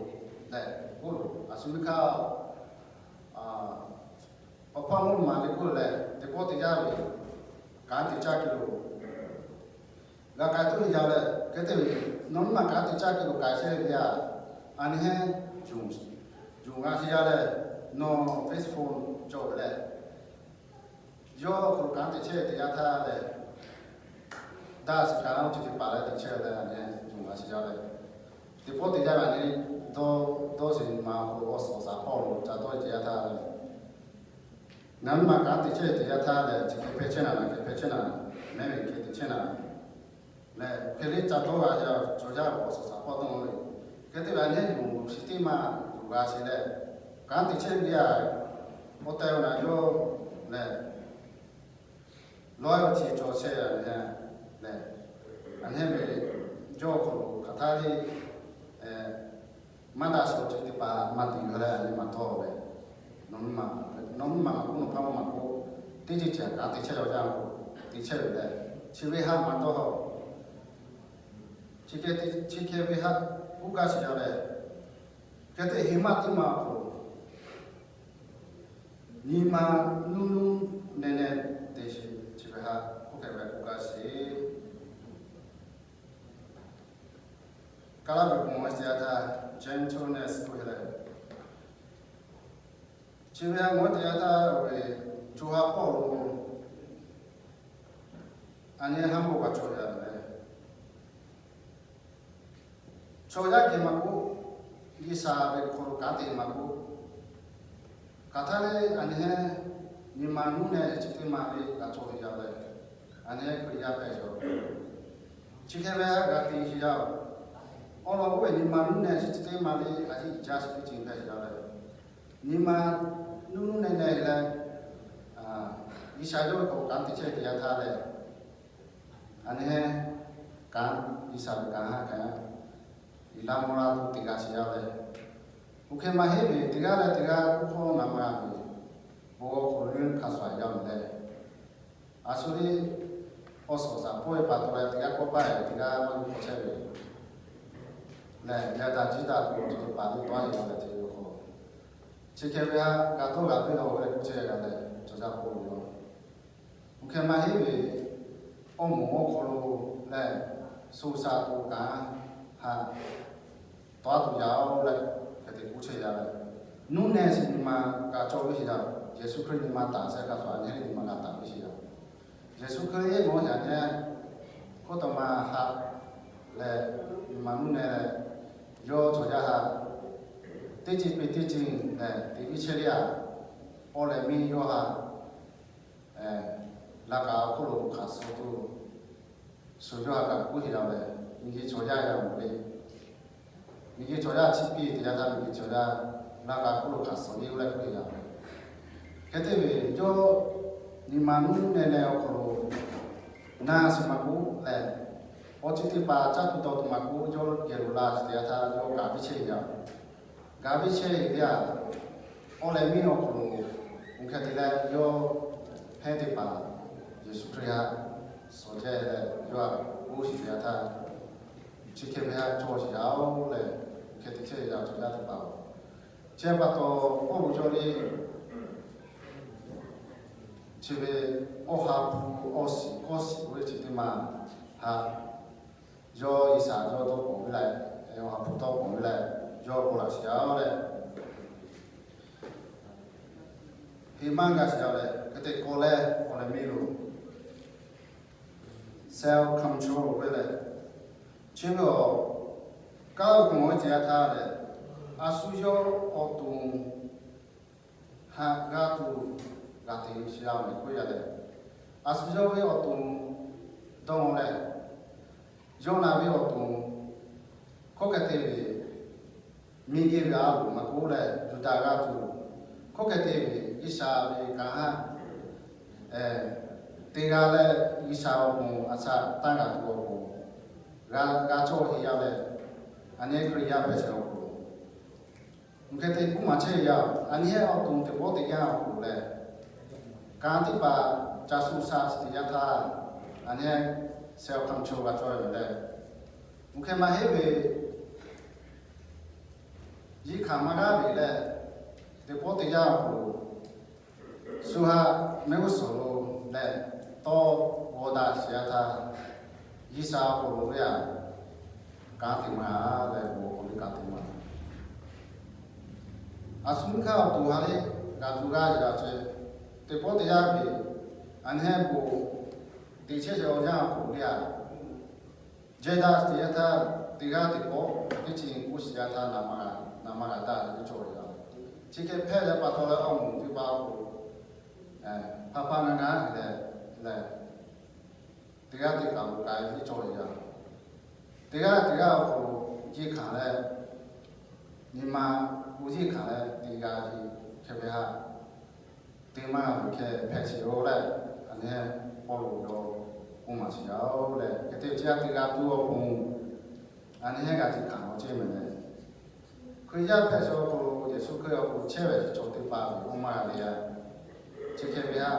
leh, k'oˆ lo a shu ve hk'aˇ, awˬ hpawˇ mvuhˇ maˍ le k'oˆ leh teˇ pawˆ teˇ yanˇ ve, kanˉ te caˇ ke lo g'a k'ai tuˬ ve yaˇ leh, hk'e te ve, nawˬ nyi ma kanˉ te caˇ ke lo k'ai chehˇ ve yaˇ, aˬ nyi heˆ yonˍ g'a sheˍ yaˇ leh, nawˬ Facebook cawˬ ve leh, yawˇ hk'aw lo kanˉ te chehˇ ve te yaˇ htaˇ leh, daꞈ shiˍ kaꞈ awˬ ceuˬ teˇ hpaˍ leh te chehˇ ve leh, aˬ nyi yonˍ g'a sheˍ yaˇ leh, teˇ pawˆ teˇ yanˇ ve aˬ nyi dawˇ, dawˇ sheˍ nyi ma awˬ hk'aw lo awˬ suhˍ awˬ shaˍ hpawˇ lo ca dawˇ ve te yaˇ htaˇ leh, ngaˬ nyi ma kanˉ te chehˇ ve te yaˇ htaˇ leh, chi hk'e hpehꞈ chehˇ naˍ, naˍ hk'e hpehꞈ chehˇ naˍ, mehˉ ve hk'e te chehˇ naˍ leh, hk'e le ca dawˇ g'a yaˇ chaw yaˇ awˬ suhˍ shaˍ hpawˇ dawˇ ve, hk'e te ve aˬ nyi yonˍ shiˍ teˇ maˇ yonˍ g'a sheˍ leh, kanˉ te chehˇ ve yaˇ, awˬ tehˬ awˬ naˍ yawˇ leh, lawˉ awˬ chi cawˬ chehˇ ve aˬ nyi leh, aˬ nyi ve yawˇ hk'aw lo hk'aˬ htaˇ le maˇ daꞈ sheˍ awˬ ceuˬ teˇ hpaˍ maˇ te ve leh aˬ nyi maˇ tawˇ leh, nawˬ nyi ma, nawˬ nyi ma maˇ k'oˆ, nawˬ hpaˇ maˇ maˇ k'oˆ, teˇ ceuˬ ceuˬ kanˉ te chehˇ yaˇ awˬ yanˇ k'o, te chehˇ ve leh, chi ve haꞈ maˇ tawˇ haw. Chi hk'e te, chi hk'e ve haꞈ k'oˆ gaˇ sheˍ yaˇ leh, hk'e te heˍ maˇ teˇ maˇ awˬ hk'aw lo, nyi ma nuˇ nuˇ neh neh te sheˍ, chi ve haꞈ k'oˆ hk'e ve k'oˆ gaˇ sheˍ. Kaˇ laˇ ve k'o mawˬ sheˍ te yaˇ htaˇ gentleness k'oˆ ve leh, chi ve mawˬ sheˍ te yaˇ htaˇ ve co ha hpawˇ lo aˬ nyi haˉ mawˇ g'a cawˬ yaˇ leh, chaw yaˇ geh maˇ k'oˆ, G'uiˬsha ve hk'aw lo kanˉ te maˇ k'oˆ, Hk'aˬ htaˇ le, a nyi heˆ, nyi ma nuˇ neh chi teˇ ma le g'a cawˬ ve yaˇ leh, a nyi heˆ Hkriꞈ yaˇ hpehꞈ ve yoˬ. Chi hk'e ve g'a te ve yaˇ-oˬ, awˬ lawn k'oˆ ve nyi ma nuˇ neh chi teˇ ma le a ciˉ jaˇ chi teˇ ceuˬ hpehꞈ ve yaˇ leh, nyi ma nuˇ nuˇ neh neh leh, G'uiˬsha yawˇ ve k'awꞈ kanˉ te chehˇ ve teˇ yanˇ htaˇ leh, a nyi heˆ, kanˉ, G'uiˬsha ve kanˉ ha kaꞈ, Eˍlaˇ mvuhˇ laˇ tuˬ teˇ g'aˇ sheˍ yaˇ leh, oˇ hk'e maˇ heˆ ve teˇ g'aˇ leh teˇ g'aˇ oˇ hk'aw naˍ ma g'a ve, bon awˬ hk'aw lo hk'a shuˍ yaˇ mvuhˇ leh, a shu le, awˬ suhˍ shaˍ hpawˇ ve pa taw leh teˇ g'aˇ kawˆ paˇ ve teˇ g'aˇ maˇ g'a hk'aw chehˇ ve lehˬ, yaˇ daꞈ jiˇ daꞈ tuˬ awˬ ceuˬ teˇ hpaˍ teˇ tawˇ a yeˬ leh te ve awˬ hk'aw, chi hk'e ve ha g'a tawˇ g'a venˇ la ve leh k'oˆ chehˇ g'a leh, cawˬ jaˇ k'oˆ ve yoˬ. Oˇ hk'e maˇ heˆ ve, awˬ moˍ awˬ hk'aw lo lehˬ, shu sha to kanˉ ha tawˇ tuˬ yaˇ-oˬ leh, hk'e te k'oˆ chehˇ yaˇ leh, nuˇ neh chi nyi ma g'a cawˬ ve sheˍ yaˇ, Yeˍsuˆ Hkriꞈ nyi ma taˍ shehˍ hk'a shuˍ a nyi heˆ nyi ma g'a taˍ ve sheˍ yaˇ. Yeˍsuˆ Hkriꞈ yehˬ nawˉ yaꞈ nyi, hk'oˆ taw ma ha leh, nyi ma nuˇ neh leh, yawˇ cawˬ jaˇ ha, teˇ ceuˬ peuˬ teˇ ceuˬ lehˬ te piˇ chehˇ le a, awˬ lehˬ miˇ yawˇ ha laꞈ ka awˬ hk'oˆ lo hk'aˬ suh tuˬ, shu yawˇ ha kaꞈ k'oˆ heˆ yaˇ leh, miˬguiˬ cawˬ yaˇ yaˇ mvuhˇ le, miˬguiˬ cawˬ yaˇ chi piˇ teˇ yanˇ htaˇ miˬguiˬ cawˬ yaˇ laꞈ ka awˬ hk'oˆ lo hk'aˬ suh le oˇ leh k'oˆ heˆ yaˇ leh, hk'e te ve yawˇ nyi ma nuˇ neh neh awˬ hk'aw lo na suhˍ maˇ k'oˆ leh, awˬ ceuˬ teˇ hpaˍ caˇ tuˬ dawˬ tuˬ maˇ k'oˆ, yawˇ geh lo la teˇ yanˇ htaˇ yawˇ gaˬ piˇ chehˇ ve yaˇ. Gaˬ piˇ chehˇ ve teˇ yanˇ, awˬ lehˬ miˇ awˬ hk'aw lo, oˇ hk'e te leh yawˇ hpehˇ teˇ hpaˍ Yeˍsuˆ Hkriꞈ ha suh chehˇ leh yawˇ htaꞈ k'oˆ shiˍ ve yaˇ htaˇ, chi hk'e ve ha cawˬ shiˍ yaˇ-oˬ leh, oˇ hk'e te chehˇ ve yaˇ cawˬ jaˇ teˇ hpaˍ-oˬ, chi pa taw awˬ lo yawˇ le chi ve awˬ ha hpu awˬ shiˍ kawˇ shiˍ oˇ ve chi teˇ ma ha, yawˇ G'uiˬsha yawˇ dawˇ k'awꞈ ve leh, awˬ ha hpu dawˇ k'awꞈ ve leh, yawˇ k'oˆ laꞈ shiˍ yaˇ-oˬ leh, heˍ maˇ g'a shiˍ yaˇ leh, hk'e te k'oˆ leh awˬ lehˬ miˇ lo self control ve leh, chi ve awˬ kaˉ lo k'o maˇ ve teˇ yanˇ htaˇ leh, a shu yawˇ awˬ to ha g'a tuˬ g'a te shiˍ yaˇ ve k'oˆ yaˇ leh, a shu yawˇ ve awˬ to dawˇ leh, yawˇ na ve awˬ to hkawˇ hk'e te ve, miˬguiˬ ve a loˍ maˇ k'oˆ leh Yuˇdaꞈ g'a tuˬ, hkawˇ hk'e te ve G'uiˬsha ve kanˉ ha teˇ g'aˇ leh G'uiˬsha awˬ moˍ a shaꞈ tanˇ g'a tuˬ awˬ moˍ g'a cawˬ heˆ yaˇ leh, a nyi heˆ Hkriꞈ yaˇ hpehꞈ chehˇ awˬ hk'aw lo, oˇ hk'e te k'oˆ maˍ chehˇ yaˇ, a nyi heˆ awˬ to teˇ pawˆ teˇ yanˇ awˬ hk'aw lo leh, kanˉ teˇ hpaˍ ca shu sha shiˍ teˇ yanˇ htaˇ, a nyi heˆ self control g'a cawˬ ve leh, oˇ hk'e maˇ heˆ ve yiˇ hkanˍ maˇ g'aˇ ve leh, teˇ pawˆ teˇ yanˇ awˬ hk'aw lo shu ha mehˆ g'uˇ suhˍ lo leh tawˇ g'aw daꞈ shiˍ yaˇ htaˇ, G'uiˬsha awˬ hk'aw lo ve a kanˉ te maˇ leh bon awˬ hk'aw lo kanˉ te maˇ. A shu mvuhˇ hkanˇ awˬ to ha le g'a tuˬ g'aˇ yaˇ ce, teˇ pawˆ teˇ yanˇ ve, a nyi heˆ bon teꞈ chehˇ chehˇ awˬ yanˇ awˬ hk'aw lo le a, jehˇ daꞈ teˇ yanˇ htaˇ, teˇ g'aˇ teˇ pawˆ teˇ chi k'oˆ shiˍ yaˇ htaˇ, naˍ ma g'a daꞈ ve cawˬ ve yoˬ. Chi hk'e hpehꞈ leh pa taw leh awˬ moˍ teˇ hpaˍ awˬ hk'aw lo hpaˇ hpaˇ ngaˇ ngaˇ leh, teˇ g'aˇ teˇ kaꞈ lo k'ai ve cawˬ ve yoˬ. Teˇ g'aˇ teˇ g'aˇ awˬ hk'aw lo yeˇ hkanˍ leh, nyi ma k'o yeˇ hkanˍ leh teˇ g'aˇ ve hk'e ve ha teˇ maˇ ve hk'e hpehꞈ sheˍ-oˬ leh, a nyi heˆ Pawˇluꞈ yawˇ k'oˆ maˍ sheˍ yaˇ-oˬ leh, hk'e te chi a teˇ g'aˇ tuˬ awˬ pon, a nyi heˆ g'a te hkanˍ awˬ cehˇ mehˍ leh, Hkriꞈ yaˇ hpehꞈ sheˍ awˬ hk'aw lo Yeˍsuˆ Hkriꞈ awˬ hk'aw lo chehˇ ve chaw teˇ hpaˍ ve awˬ maˇ g'a le a, chi hk'e ve ha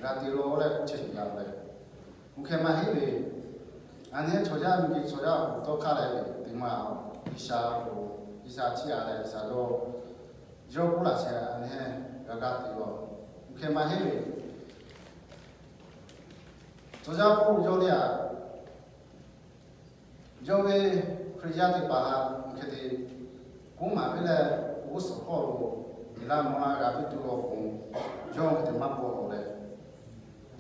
g'a te law leh k'oˆ chehˇ sheˍ yaˇ leh, oˇ hk'e maˇ heˆ ve, a nyi heˆ chaw yaˇ miˬguiˬ chaw yaˇ awˬ hk'aw lo tawˇ hk'aˇ leh ve teˇ maˇ, G'uiˬsha awˬ hk'aw lo G'uiˬsha chiˇ a leh G'uiˬsha yawˇ yawˇ k'oˆ laꞈ sheh a nyi heˆ g'a g'aˇ te law. Oˇ hk'e maˇ heˆ ve, chaw yaˇ Pawˇluꞈ yawˇ le a, yawˇ ve Hkriꞈ yaˇ teˇ hpaˍ ha oˇ hk'e te k'oˆ maˍ piˇ leh, g'uˇ suhˍ hk'aw lo Eˍlaˇ mvuhˇ laˇ g'a piˇ tuˬ awˬ pon yawˇ hk'e te maˇ paw lawˬ leh,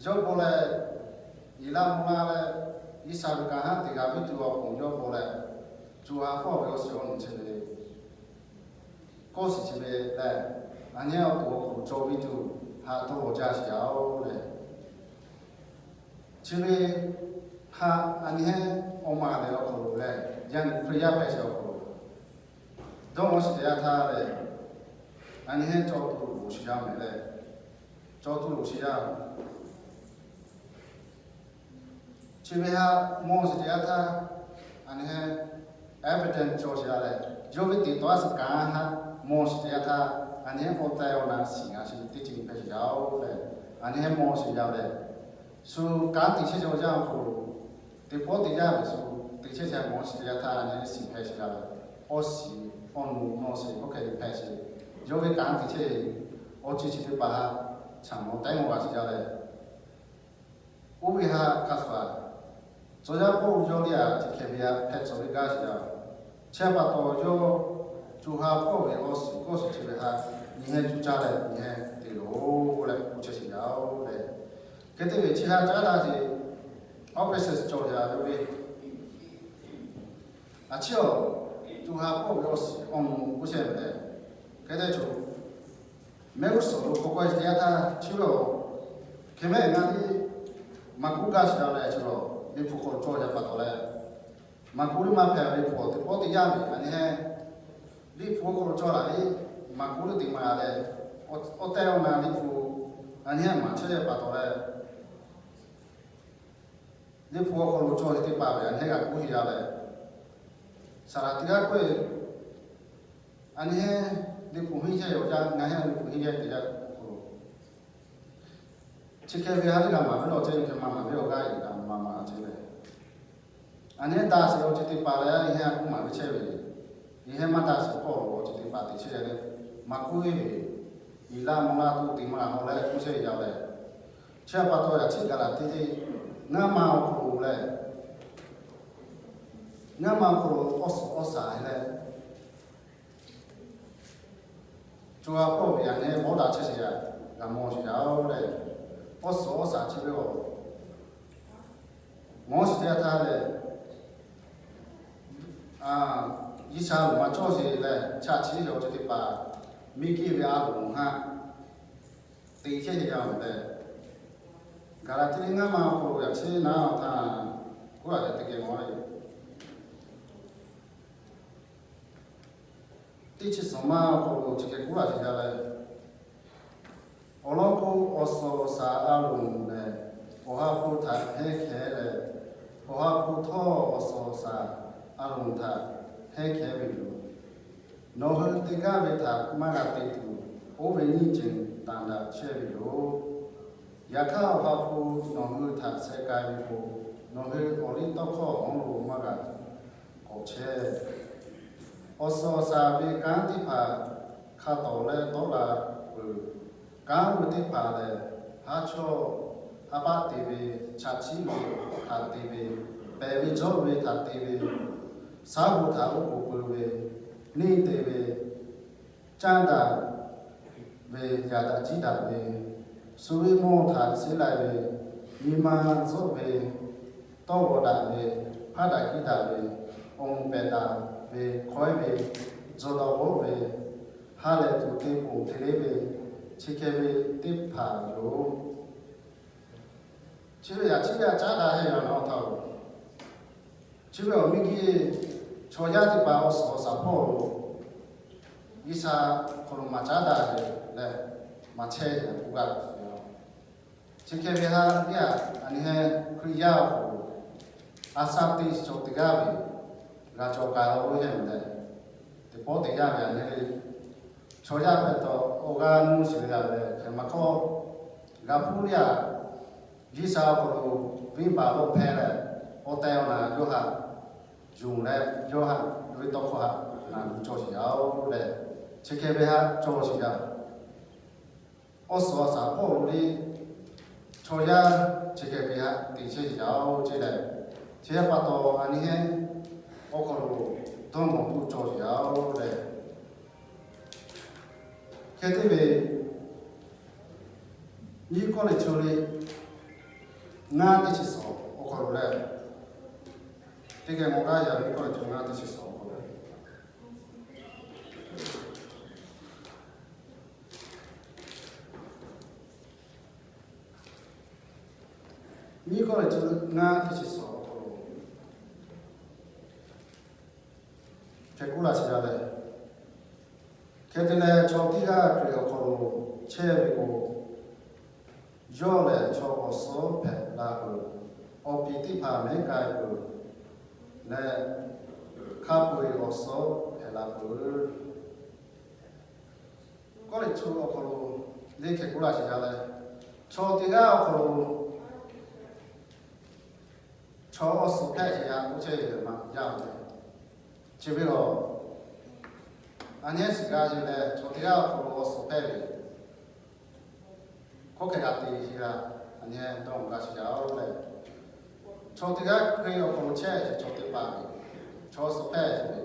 yawˇ paw leh, Eˍlaˇ mvuhˇ laˇ leh G'uiˬsha ve kanˉ ha teˇ g'a piˇ tuˬ awˬ pon yawˇ paw leh, co ha hpawˇ ve awˬ shiˍ awˬ nu chi ve kawˇ shiˍ chi ve leh, a nyi hehnˇ awˬ to awˬ hk'aw lo cawˬ ve tuˬ haꞈ dawˇ lawˬ jaˇ sheˍ yaˇ-oˬ leh, chi ve haꞈ a nyi hehnˇ awˬ ma lehˬ awˬ hk'aw lo leh, yaˇ nyi Hkriꞈ yaˇ hpehꞈ sheˍ awˬ hk'aw lo dawˇ lawˬ shiˍ teˇ yanˇ htaˇ leh, a nyi hehnˇ cawˬ tuˬ loˍ shiˍ yaˇ mehˍ leh, cawˬ tuˬ loˍ shiˍ yaˇ chi ve haꞈ mawˬ shiˍ teˇ yanˇ htaˇ, a nyi hehnˇ evidence cawˬ shiˍ yaˇ leh, yawˇ ve teꞈ tawˆ a suhˍ kanˉ haꞈ mawˬ shiˍ teˇ yanˇ htaˇ, a nyi hehnˇ awˬ tehˬ awˬ na shiˍ ngaˬ shiˍ teˇ ceuˬ hpehꞈ sheˍ yaˇ-oˬ leh, a nyi hehnˇ mawˬ shiˍ yaˇ leh, shu kanˉ teꞈ chehˇ chehˇ awˬ yanˇ awˬ hk'aw lo, teˇ pawˆ teˇ yanˇ ve shu teꞈ chehˇ chehˇ mawˬ shiˍ teˇ yanˇ htaˇ, a nyi hehnˇ shiˍ hpehꞈ sheˍ yaˇ leh, awˬ shiˍ awˬ nu nawˬ shiˍ k'oˆ hk'e hpehꞈ sheˍ. Yawˇ ve kanˉ teꞈ chehˇ ve awˬ ceuˬ chi teˇ hpaˍ haꞈ chaꞈ mawˬ tehˉ mawˬ g'a shiˍ yaˇ leh, oˇ ve haꞈ hk'a shuˍ, tcuh yaˇ pawˆ yawˇ teˇ g'aˇ chi hk'e ve haꞈ hpehꞈ tcuh ve gaˇ shiˍ yaˇ. Chi pa taw yawˇ co ha hpawˇ ve awˬ shiˍ kawˇ shiˍ chi ve haꞈ nyi hehnˇ cuˇ caˇ leh nyi hehnˇ te loˬ leh k'oˆ chehˇ shiˍ yaˇ-oˬ leh, hk'e te ve chi haꞈ caˉ daꞈ sheˍ, awˬ hpehꞈ shiˍ cawˬ yaˇ ve a ciˉ awˬ, co ha pawˆ ve awˬ shiˍ awˬ nu k'oˆ chehˇ ve leh, hk'e te co mehˆ g'uˇ suhˍ lo k'awꞈ k'oˆ e teˇ yanˇ htaˇ chi ve awˬ, hk'e mehˆ ngaˬ liˇ maˍ kuˉ gaˇ shiˍ yaˇ leh chi awˬ, Liꞈ hpu hk'aw lo cawˬ yaˇ pa taw leh, maˍ kuˉ liˇ maˇ hpehꞈ ve hpu awˬ teˇ pawˆ teˇ yanˇ ve a nyi hehnˇ, Liꞈ hpu hk'aw lo cawˬ laˬ ve maˍ kuˉ liˇ teꞈ maˍ leh, awˬ tehˬ awˬ na Liꞈ hpu a nyi hehnˇ maˍ chehˇ ve pa taw leh, Liꞈ hpu awˬ hk'aw lo cawˬ ve teˇ hpaˍ ve a nyi hehnˇ g'a kuˉ heˆ yaˇ leh, saˍ laꞈ teˇ g'aˇ k'oˆ ve, a nyi hehnˇ Liꞈ hpu henˇ chehˇ ve awˬ yanˇ, ngaˬ hehnˇ Liꞈ hpu henˇ chehˇ teˇ yanˇ awˬ hk'aw lo, chi hk'e ve haꞈ teˇ g'aˇ maˍ ve lawˬ chehˇ ve hk'e maˇ maˍ ve awˬ g'aˇ iˍ g'a maˍ maˍ a chehˇ leh, a nyi hehnˇ daꞈ sheˍ awˬ ceuˬ teˇ hpaˍ leh a nyi hehnˇ a kuˉ maˍ ve chehˇ ve, nyi hehnˇ maˇ daꞈ sheˍ kawˇ lo awˬ ceuˬ teˇ hpaˍ teꞈ chehˇ leh, maˍ kuˉ heˆ ve, iˍ laˇ mvuh laˇ tuˬ teꞈ maˍ hawˬ leh k'oˆ chehˇ ve yaˇ leh, chi pa taw yaꞈ chi gaˬ laˬ teˇ teˇ, ngaˇ ma awˬ hk'aw lo leh, ngaˇ ma awˬ hk'aw lo awˬ suhˍ awˬ shaˍ leh, co ha hpawˇ ve a nyi hehnˇ bawˇ daꞈ chehˇ sheˍ yaˇ, g'a mawˬ sheˍ yaˇ-oˬ leh, awˬ suhˍ awˬ shaˍ chi ve awˬ, mawˬ shiˍ teˇ yanˇ htaˇ leh, G'uiˬsha loˍ maˇ cawˇ sheˍ leh, chaꞈ chiˇ ve awˬ ceuˬ teˇ hpaˍ, miˬ guiˬ ve a loˍ haꞈ teꞈ chehˇ sheˍ yaˇ-oˬ leh, gaˬ laˬ teˇ teˇ ngaˇ ma awˬ hk'aw lo yaꞈ chi naˉ htaˇ, k'oˆ laˬ leh teˇ geh mawˬ leh, teˇ chi suhˍ ma awˬ hk'aw lo chi hk'e k'oˆ laˬ sheˍ yaˇ leh, awˬ lawn k'o, awˬ suhˍ awˬ shaˍ a loˍ lehˬ, Awˬ ha hpu htaꞈ hehnˇ hkehˉ leh, Awˬ ha hpu htawˇ awˬ suhˍ awˬ shaˍ a loˍ htaꞈ hehnˇ hkehˉ ve yoˬ. Nawˬ hui teˇ g'aˇ ve htaꞈ maˇ g'a te tuˬ, oˇ ve nyiˇ ceuˬ tanˬ daꞈ chehˇ ve yoˬ. Yaꞈ hk'aˇ, Awˬ ha hpu nawˬ hui htaꞈ sheh k'ai ve k'o, nawˬ hui awˬ liˇ tawˇ hkawˇ awˬ hawˉ lo maˇ g'a k'awꞈ chehˇ. Awˬ suhˍ awˬ shaˍ ve kanˉ teˇ hpaˍ hk'a tawˍ leh dawˇ la peuˬ. Kanˉ ve teˇ hpaˍ lehˬ, haˉ chawˇ haˉ paˆ te ve, chaꞈ chiˇ ve htaꞈ te ve, pehˬ ve jawˇ ve htaꞈ te ve, shaˉ hoꞈ htaꞈ oˉ k'oˍ pui ve, neˇ te ve, caˇ daꞈ ve, yaꞈ daꞈ jiˇ daꞈ ve, shu viˉ mawˇ htaꞈ sheˉ lai ve, nyi ma zuhˆ ve, tawˇ g'aw daꞈ ve, hpaˉ daꞈ kiˇ daꞈ ve, awˬ moˍ pehˬ daꞈ ve, hkawehˉ ve, jawˇ dawˇ g'awˇ ve, ha lehˬ tuˬ te ponˬ te leˉ ve, chi hk'e ve teˇ hpaˍ yoˬ. Chi ve yaꞈ chi ve a caˉ daꞈ heˆ yaꞈ nawˬ htaꞈ-oˬ, chi ve awˬ miˇ guiˇ chaw yaˇ teˇ hpaˍ awˬ suhˍ awˬ shaˍ hpawˇ lo G'uiˬsha hk'aw lo maˍ caˉ daꞈ leh, maˍ chehˇ ve k'oˆ gaˇ ve yoˬ. Chi hk'e ve ha teˇ g'aˇ a nyi hehnˇ Hkriꞈ yaˇ awˬ hk'aw lo a shaˉ teˇ cawˬ teˇ g'aˇ ve g'a cawˬ k'ai la oˇ ve hehnˇ leh, teˇ pawˆ teˇ yanˇ ve a nyi le, chaw yaˇ hpehꞈ taw awˬ g'aˇ nuˇ shiˍ ve yaˇ leh hk'e maˇ hk'awˇ, g'a hpuˇ le a, G'uiˬsha awˬ hk'aw lo venˇbaˆ lo hpehˇ leh, awˬ tehˬ awˬ na yawˇ haꞈ yonˍ leh, yawˇ haꞈ yawˇ ve tawˇ hkawˇ haꞈ naˬ gu cawˬ sheˍ yaˇ-oˬ leh, chi hk'e ve haꞈ cawˬ sheˍ yaˇ. Awˬ suhˍ awˬ shaˍ hpawˇ lo le, chaw yaˇ chi hk'e ve haꞈ teꞈ chehˇ sheˍ yaˇ-oˬ ce leh, chi hk'e pa taw a nyi hehnˇ awˬ hk'aw lo dawˇ nawˬ tuˬ cawˬ sheˍ yaˇ-oˬ leh, hk'e te ve nyiˇ Kawˇrenˍhtuˆ liꞈ ngaˇ teˇ chi suhˍ awˬ hk'aw lo leh, teˇ geh mawˬ gaˇ yaˇ ve Kawˇrenˍhtuˆ ngaˇ teˇ chi suhˍ awˬ hk'aw lo, Nyiˇ Kawˇrenˍhtuˆ ngaˇ teˇ chi suhˍ awˬ hk'aw lo hkeh kuˉ laˇ sheˍ jaˇ leh, hk'e te leh chaw teˇ g'aˇ Hkriꞈ awˬ hk'aw lo chehˇ ve k'o, yawˇ lehˬ chaw awˬ suhˉ hpehꞈ la peuˬ. Awˬ piˍ teˇ hpaˍ mehˉ k'ai peuˬ leh, hk'a peu-eˬ awˬ suhˉ hpehꞈ la peuˬ. Kawˇrenˍhtuˆ awˬ hk'aw lo le hkeh kuˉ laˇ sheˍ jaˇ leh, chaw teˇ g'aˇ awˬ hk'aw lo chaw awˬ suhˉ hpehꞈ ve htaꞈ k'oˆ chehˇ ve maˇ yaˇ ve. Chi ve lehˬ, a nyi shiˍ g'a ve lehˬ, chaw teˇ g'aˇ awˬ hk'aw lo awˬ suhˉ hpehꞈ ve hkawˇ hkeh g'a te ve htaꞈ a nyi dawˇ g'a shiˍ jaˇ-oˬ leh, chaw teˇ g'aˇ Hkriꞈ awˬ hk'aw lo chehˇ ve chaw teˇ hpaˍ ve chaw awˬ suhˉ hpehꞈ ve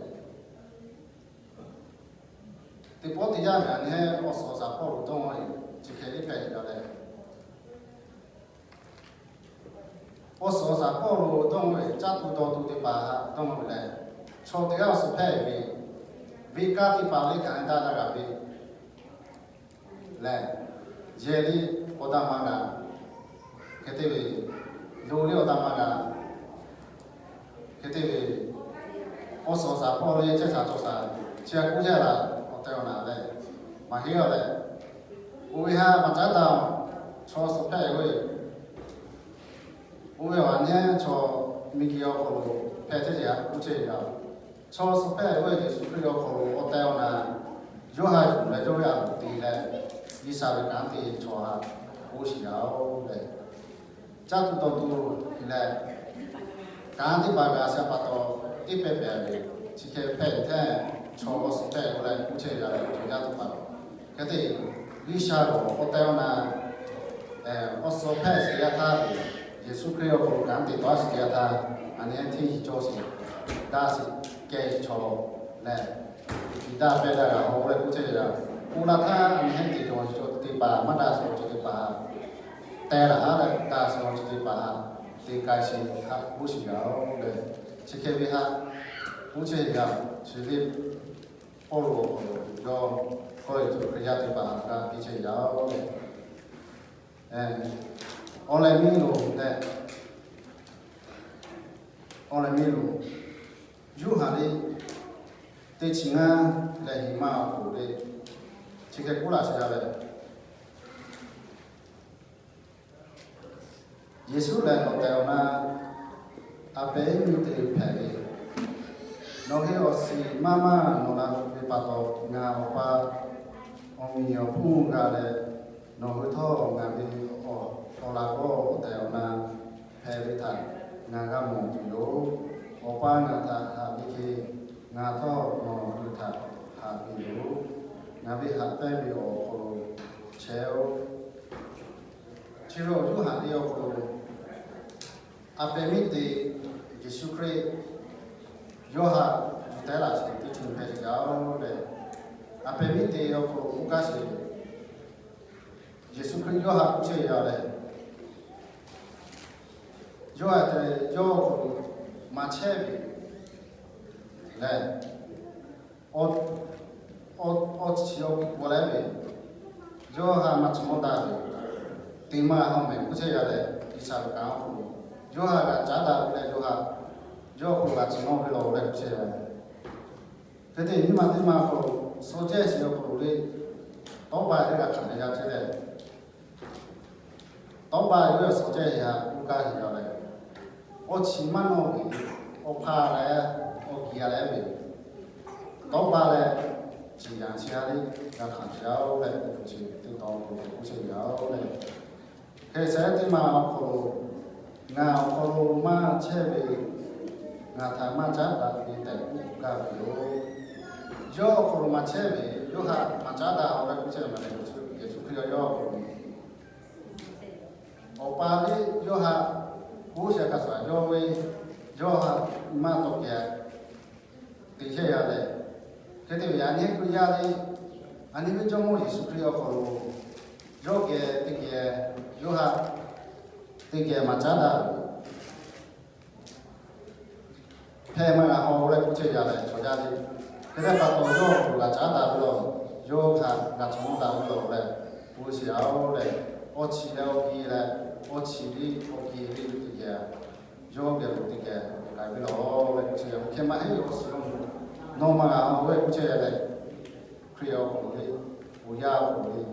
teˇ pawˆ teˇ yanˇ ve a nyi awˬ suhˉ awˬ shaˍ Pawˇluꞈ dawˇ ve chi hk'e le hpehꞈ ve lehˬ, awˬ suhˉ awˬ shaˍ Pawˇluꞈ dawˇ ve caˇ tuˬ dawˇ tuˬ teˇ hpaˍ htaꞈ dawˇ ve lehˬ, chaw teˇ g'aˇ awˬ suhˉ hpehꞈ ve, venˇ kaˇ teˇ hpaˍ le hkanˍ daꞈ daꞈ g'a ve lehˬ, yehˬ le awˬ daꞈ maˇ g'a, hk'e te ve, lo le awˬ daꞈ maˇ g'a, hk'e te ve, awˬ suhˉ awˬ shaˍ Pawˇluꞈ le chehˇ shaˍ cawˬ shaˍ chi htaꞈ k'oˆ chehˇ la, awˬ tehˬ awˬ na lehˬ, maˇ heˆ a leh, oˇ ve htaꞈ maˇ caˉ daꞈ, chaw awˬ suhˉ hpehꞈ ve oˇ ve awˬ a nyi chaw miˬguiˬ awˬ hk'aw lo hpehꞈ chehˇ ve htaꞈ k'oˆ chehˇ ve yoˬ. Chaw awˬ suhˉ hpehꞈ ve Yeˍsuˆ Hkriꞈ awˬ hk'aw lo awˬ tehˬ awˬ na yawˇ htaꞈ yuˬ leh yawˇ ve a loˍ te leh, G'uiˬsha ve kanˉ te chaw htaꞈ k'oˆ shiˍ yaˇ-oˬ leh, caˇ tuˬ dawˇ tuˬ leh, kanˉ teˇ hpaˍ g'a shaˍ pa taw, teˇ pehˍ pehˍ ve chi hk'e hpehꞈ hteˇ, chaw awˬ suhˉ hpehꞈ ve leh k'oˆ chehˇ ve yoˬ. Chaw yaˇ teˇ hpaˍ hk'e te, G'uiˬsha awˬ tehˬ awˬ na awˬ suhˉ hpehꞈ sheˍ yaˇ htaˇ ve, Yeˍsuˆ Hkriꞈ awˬ hk'aw lo kanˉ te tawˆ sheˍ yaˇ htaˇ, a nyi hteˇ yiˍ cawˇ sheˍ, daꞈ sheˍ kehˬ chaw leh, tiˍ daꞈ pehˬ daꞈ g'a haw leh k'oˆ chehˇ ve yoˬ. K'oˆ laˇ htaˇ a nyi hteˇ te cawˬ sheˍ cawˬ teˇ hpaˍ maˇ daꞈ sheˍ cawˬ teˇ hpaˍ htaꞈ teh laˬ haˉ leh, daꞈ sheˍ cawˬ teˇ hpaˍ htaꞈ te k'ai sheˍ htaꞈ k'oˆ shiˍ yaˇ-oˬ leh, chi hk'e ve htaꞈ k'oˆ chehˇ ve yoˬ. Chi ve Pawˇluꞈ awˬ hk'aw lo yawˇ Kawˇrenˍhtuˆ Hkriꞈ yaˇ teˇ hpaˍ htaꞈ g'a piˇ chehˇ yaˇ-oˬ leh, awˬ lehˬ miˇ lo leh, awˬ lehˬ miˇ lo, Yoˇhanˬ le teˇ chi ngaˇ leh hiˍ ma awˬ hk'aw lo le, chi hk'e k'oˆ laˇ sheˍ jaˇ leh, Yeˍsuˆ lehˬ awˬ tehˬ awˬ na a pehˉ miˇ te hpehꞈ ve, nawˬ hui awˬ shiˍ maˇ maˇ nawˬ la ve pa taw, ngaˬ Awˬ pa awˬ meꞈ awˬ hponˇ g'a leh, nawˬ hui htawˇ ngaˬ ve awˬ laꞈ g'awˇ awˬ tehˬ awˬ na hpehꞈ ve htaꞈ ngaˬ g'a mawˬ tuˬ yoˬ. Awˬ pa ngaˬ htaꞈ haꞈ ve hk'e, ngaˬ htawˇ nawˬ hui htaꞈ haꞈ ve yoˬ. Ngaˬ ve haꞈ pehnˇ ve awˬ hk'aw lo chehˇ-oˆ. Chi ve awˬ Yoˇhanˬ te awˬ hk'aw lo, a pehˉ miˇ te Yeˍsuˆ Hkriꞈ yawˇ htaꞈ yuˬ teh laˇ sheˍ teˇ ceuˬ hpehꞈ sheˍ jaˇ-oˬ leh, a pehˉ miˇ te awˬ hk'aw lo k'oˆ kaˇ sheˍ, Yeˍsuˆ Hkriꞈ yawˇ htaꞈ k'oˆ chehˇ ve yoˬ leh, yawˇ htaꞈ te leh yawˇ awˬ hk'aw lo maˇ chehˇ ve lehˬ, awˬ, awˬ chi awˬ kuiˬ k'oˆ leh ve, yawˇ htaꞈ maˇ tcuh mawˇ daꞈ ve, teˇ maˇ haw mehˍ k'oˆ chehˇ ve yoˬ leh, G'uiˬsha ve kanˉ awˬ hk'aw lo yawˇ htaꞈ g'a caˉ daꞈ ve leh, yawˇ htaꞈ yawˇ awˬ hk'aw lo g'a tcuh mawˇ ve law leh k'oˆ chehˇ ve yoˬ. Hk'e te nyi ma teˇ ma awˬ hk'aw lo, suh cehˇ shiˍ awˬ hk'aw lo le, tawˇ pa teˇ g'aˇ hk'aˬ ve yaˇ chehˇ leh, tawˇ pa ve awˬ suh cehˇ shiˍ htaꞈ k'oˆ kaˇ sheˍ jaˇ leh, awˬ chi maˇ nawˇ ve, awˬ hpaˇ leh awˬ kiˬ a leh ve, tawˇ pa leh ciˍ yanˍ chi a le g'a hkanˍ sheˍ jaˇ-oˬ leh, awˬ hk'aw chi teˇ taw k'oˆ chehˇ ve yoˬ leh, hk'e shehˍ teˇ ma awˬ hk'aw lo, ngaˬ awˬ hk'aw lo maˇ chehˇ ve, ngaˬ htaꞈ maˇ caˉ daꞈ ve tehꞈ k'oˆ gaˇ ve yoˬ. Yawˇ awˬ hk'aw lo maˇ chehˇ ve, yawˇ htaꞈ maˇ caˉ daꞈ-oˬ leh k'oˆ chehˇ ve yoˬ. Yeˍsuˆ Hkriꞈ yawˇ awˬ hk'aw lo, Awˬ pa le yawˇ htaꞈ k'oˆ shehˍ hk'a shuˍ yawˇ ve, yawˇ htaꞈ maˇ tawˆ kehˬ te chehˇ yaˇ leh, hk'e te ve a nyi Hkriꞈ yaˇ le, a nyi ve Jawˇmawˇ Yeˍsuˆ Hkriꞈ awˬ hk'aw lo yawˇ geh teˇ geh, yawˇ htaꞈ teˇ geh maˇ caˉ daꞈ ve hpehꞈ maˇ g'a haw leh k'oˆ chehˇ yaˇ leh chaw yaˇ le. Hk'e te pa taw yawˇ awˬ hk'aw lo g'a caˉ daꞈ ve law, yawˇ htaꞈ g'a tcuh mawˇ daꞈ ve law leh k'oˆ sheˍ a-oˬ leh, Awˬ chi leh awˬ ki leh, awˬ chi liˇ awˬ ki liˇ teˇ geh, yawˇ geh lo teˇ geh k'ai ve laˬ leh k'oˆ chehˇ ve, hk'e maˇ heˆ ve awˬ shiˍ awˬ nu nawˬ maˇ g'a ve k'oˆ chehˇ ve leh, Hkriꞈ awˬ hk'aw lo le, awˬ yanˇ awˬ hk'aw lo le,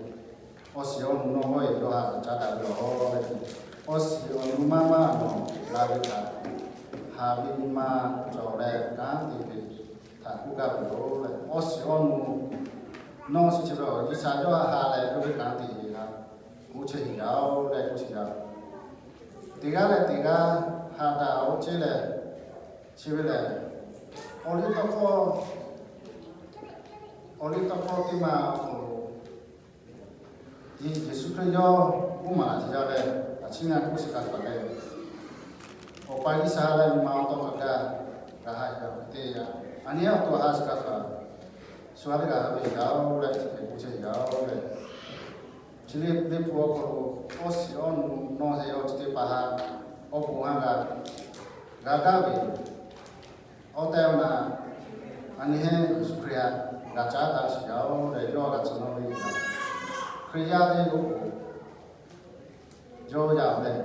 awˬ shiˍ awˬ nu nawˬ g'awˇ e yawˇ htaꞈ caˉ daꞈ ve laˬ leh, awˬ shiˍ awˬ nu maˇ maˇ nawˬ la ve htaꞈ haˍ ve nyi ma cawˬ leh kanˉ te ve htaꞈ k'oˆ gaˇ ve yoˬ leh, awˬ shiˍ awˬ nu nawˬ chi chi ve awˬ G'uiˬsha yawˇ htaꞈ haꞈ leh yawˇ ve kanˉ te ve htaꞈ k'oˆ chehˇ ve yaˇ oˬ leh k'oˆ chehˇ yaˇ. Teˇ g'aˇ leh teˇ g'aˇ haꞈ daꞈ oˇ cehˇ leh, chi ve lehˬ, awˬ liˇ tawˇ hkawˇ, awˬ liˇ tawˇ hkawˇ teˇ ma awˬ hk'aw lo, Yeˍsuˆ Hkriꞈ yawˇ k'oˆ maˍ laˬ chehˇ yaˇ leh, a ciˉ ngaˇ k'oˆ shiˍ kaꞈ hpaˍ leh, Awˬ pa G'uiˬsha leh nyi ma awˬ tawˇ hkawˇ kaꞈ g'a haꞈ yaˇ teˇ yaˇ, a nyi awˬ to haꞈ shiˍ kaꞈ hpaˍ, shu a teˇ g'aˇ ve yaˇ oˬ leh chi hk'e k'oˆ chehˇ yaˇ oˬ leh, chi ve liꞈ hpu awˬ hk'aw lo, awˬ shiˍ awˬ nu nawˬ htaꞈ yawˇ chi teˇ hpaˍ haꞈ awˬ bon haꞈ g'a g'a gaˇ ve, awˬ tehˬ awˬ na, a nyi heˆ Yeˍsuˆ Hkriꞈ htaꞈ g'a caˉ daꞈ shiˍ yaˇ oˬ leh, yawˇ g'a chi nawˬ ve yoˬ. Hkriꞈ yaˇ teˇ g'aˇ k'o, yawˇ yaˇ leh,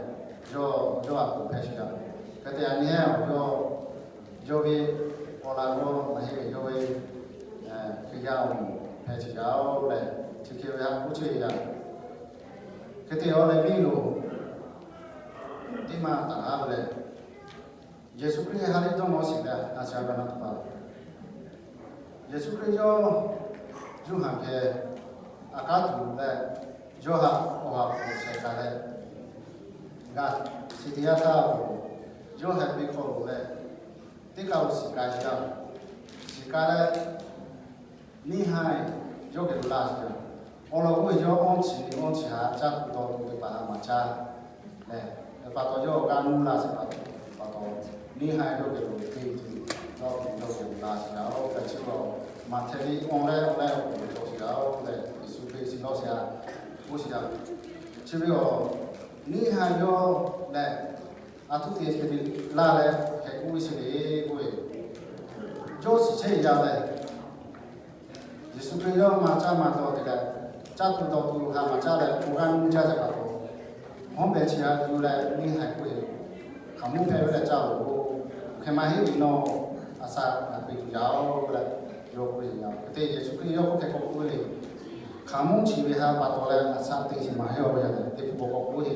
yawˇ yawˇ a k'oˍ hpehꞈ shiˍ yaˇ. Hk'e te a nyi heˆ awˬ yawˇ, yawˇ ve awˬ laꞈ g'awˇ maˇ heˆ ve yawˇ ve Hkriꞈ yaˇ awˬ moˍ hpehꞈ shiˍ yaˇ oˬ leh, chi hk'e ve haꞈ k'oˆ chehˇ ve yaˇ. Hk'e te awˬ leh viˉ lo teˇ maˇ taˍ laˇ ve leh, Yeˍsuˆ Hkriꞈ ha lehˬ dawˇ nawˇ shiˍ leh a shaꞈ ve na tuˬ pa, Yeˍsuˆ Hkriꞈ yawˇ Yoˇhanˬ geh a k'aˉ tuˬ leh, Yoˇhanˬ awˬ ha hpu shehˍ k'ai leh, g'a shiˍ teˇ yanˇ htaˇ, Yoˇhanˬ heh ve hk'aw lo leh, teˇ kaˬ lo shiˍ k'ai shiˍ yaˇ, shiˍ k'ai leh, neˇ haiˬ yawˇ geh lo laˇ shiˍ yaˇ. Awˬ lawn k'o, yawˇ awˇ chi awˇ chi haꞈ caˇ tuˬ dawˇ tuˬ teˇ hpaˍ haꞈ maˇ caˇ leh, pa taw yawˇ g'a nuˇ laˇ shiˍ pa taw, pa taw, neˇ haiˬ yawˇ geh lo teˇ tuˬ dawˇ tuˬ yawˇ geh lo laˇ shiˍ yaˇ oˬ leh, chi awˬ maˍ hte liˇ awˬ leh awˬ leh awˬ hk'aw lo cawˬ shiˍ yaˇ oˬ leh, Yeˍsuˆ Hkriꞈ shiˍ dawˇ shiˍ yaˇ, k'oˆ shiˍ yaˇ. Chi ve awˬ neˇ haiˬ yawˇ leh, a htoꞈ te hk'e te laˇ leh hk'e k'oˆ ve sheˍ le k'oˆ ve, yawˇ shiˍ chehˇ yaˇ leh, Yeˍsuˆ Hkriꞈ yawˇ maˇ caˇ maˇ dawˇ te leh, caˇ tuˬ dawˇ tuˬ haꞈ maˇ caˇ leh, awˬ g'aˇ nuˇ jaˇ sheˍ pa taw, hawˉ pehˍ chi a yuˬ leh neˇ haiˬ k'oˆ ve, hkaoˍmonˇ hpehꞈ ve leh caˇ loˬ. Hk'e maˇ heˆ ve nawˬ a shaꞈ g'a piˇ tuˬ yaˇ oˬ leh, yawˇ k'oˆ ve yaˇ. Hk'e te Yeˍsuˆ Hkriꞈ yawˇ k'oˆ hk'e k'oˆ k'oˆ ve le, hkaoˍmonˇ chi ve haꞈ pa taw leh a shaꞈ te shiˍ maˇ heˆ oˬ ve yaˇ leh, teˇ hpu k'awꞈ k'oˆ ve,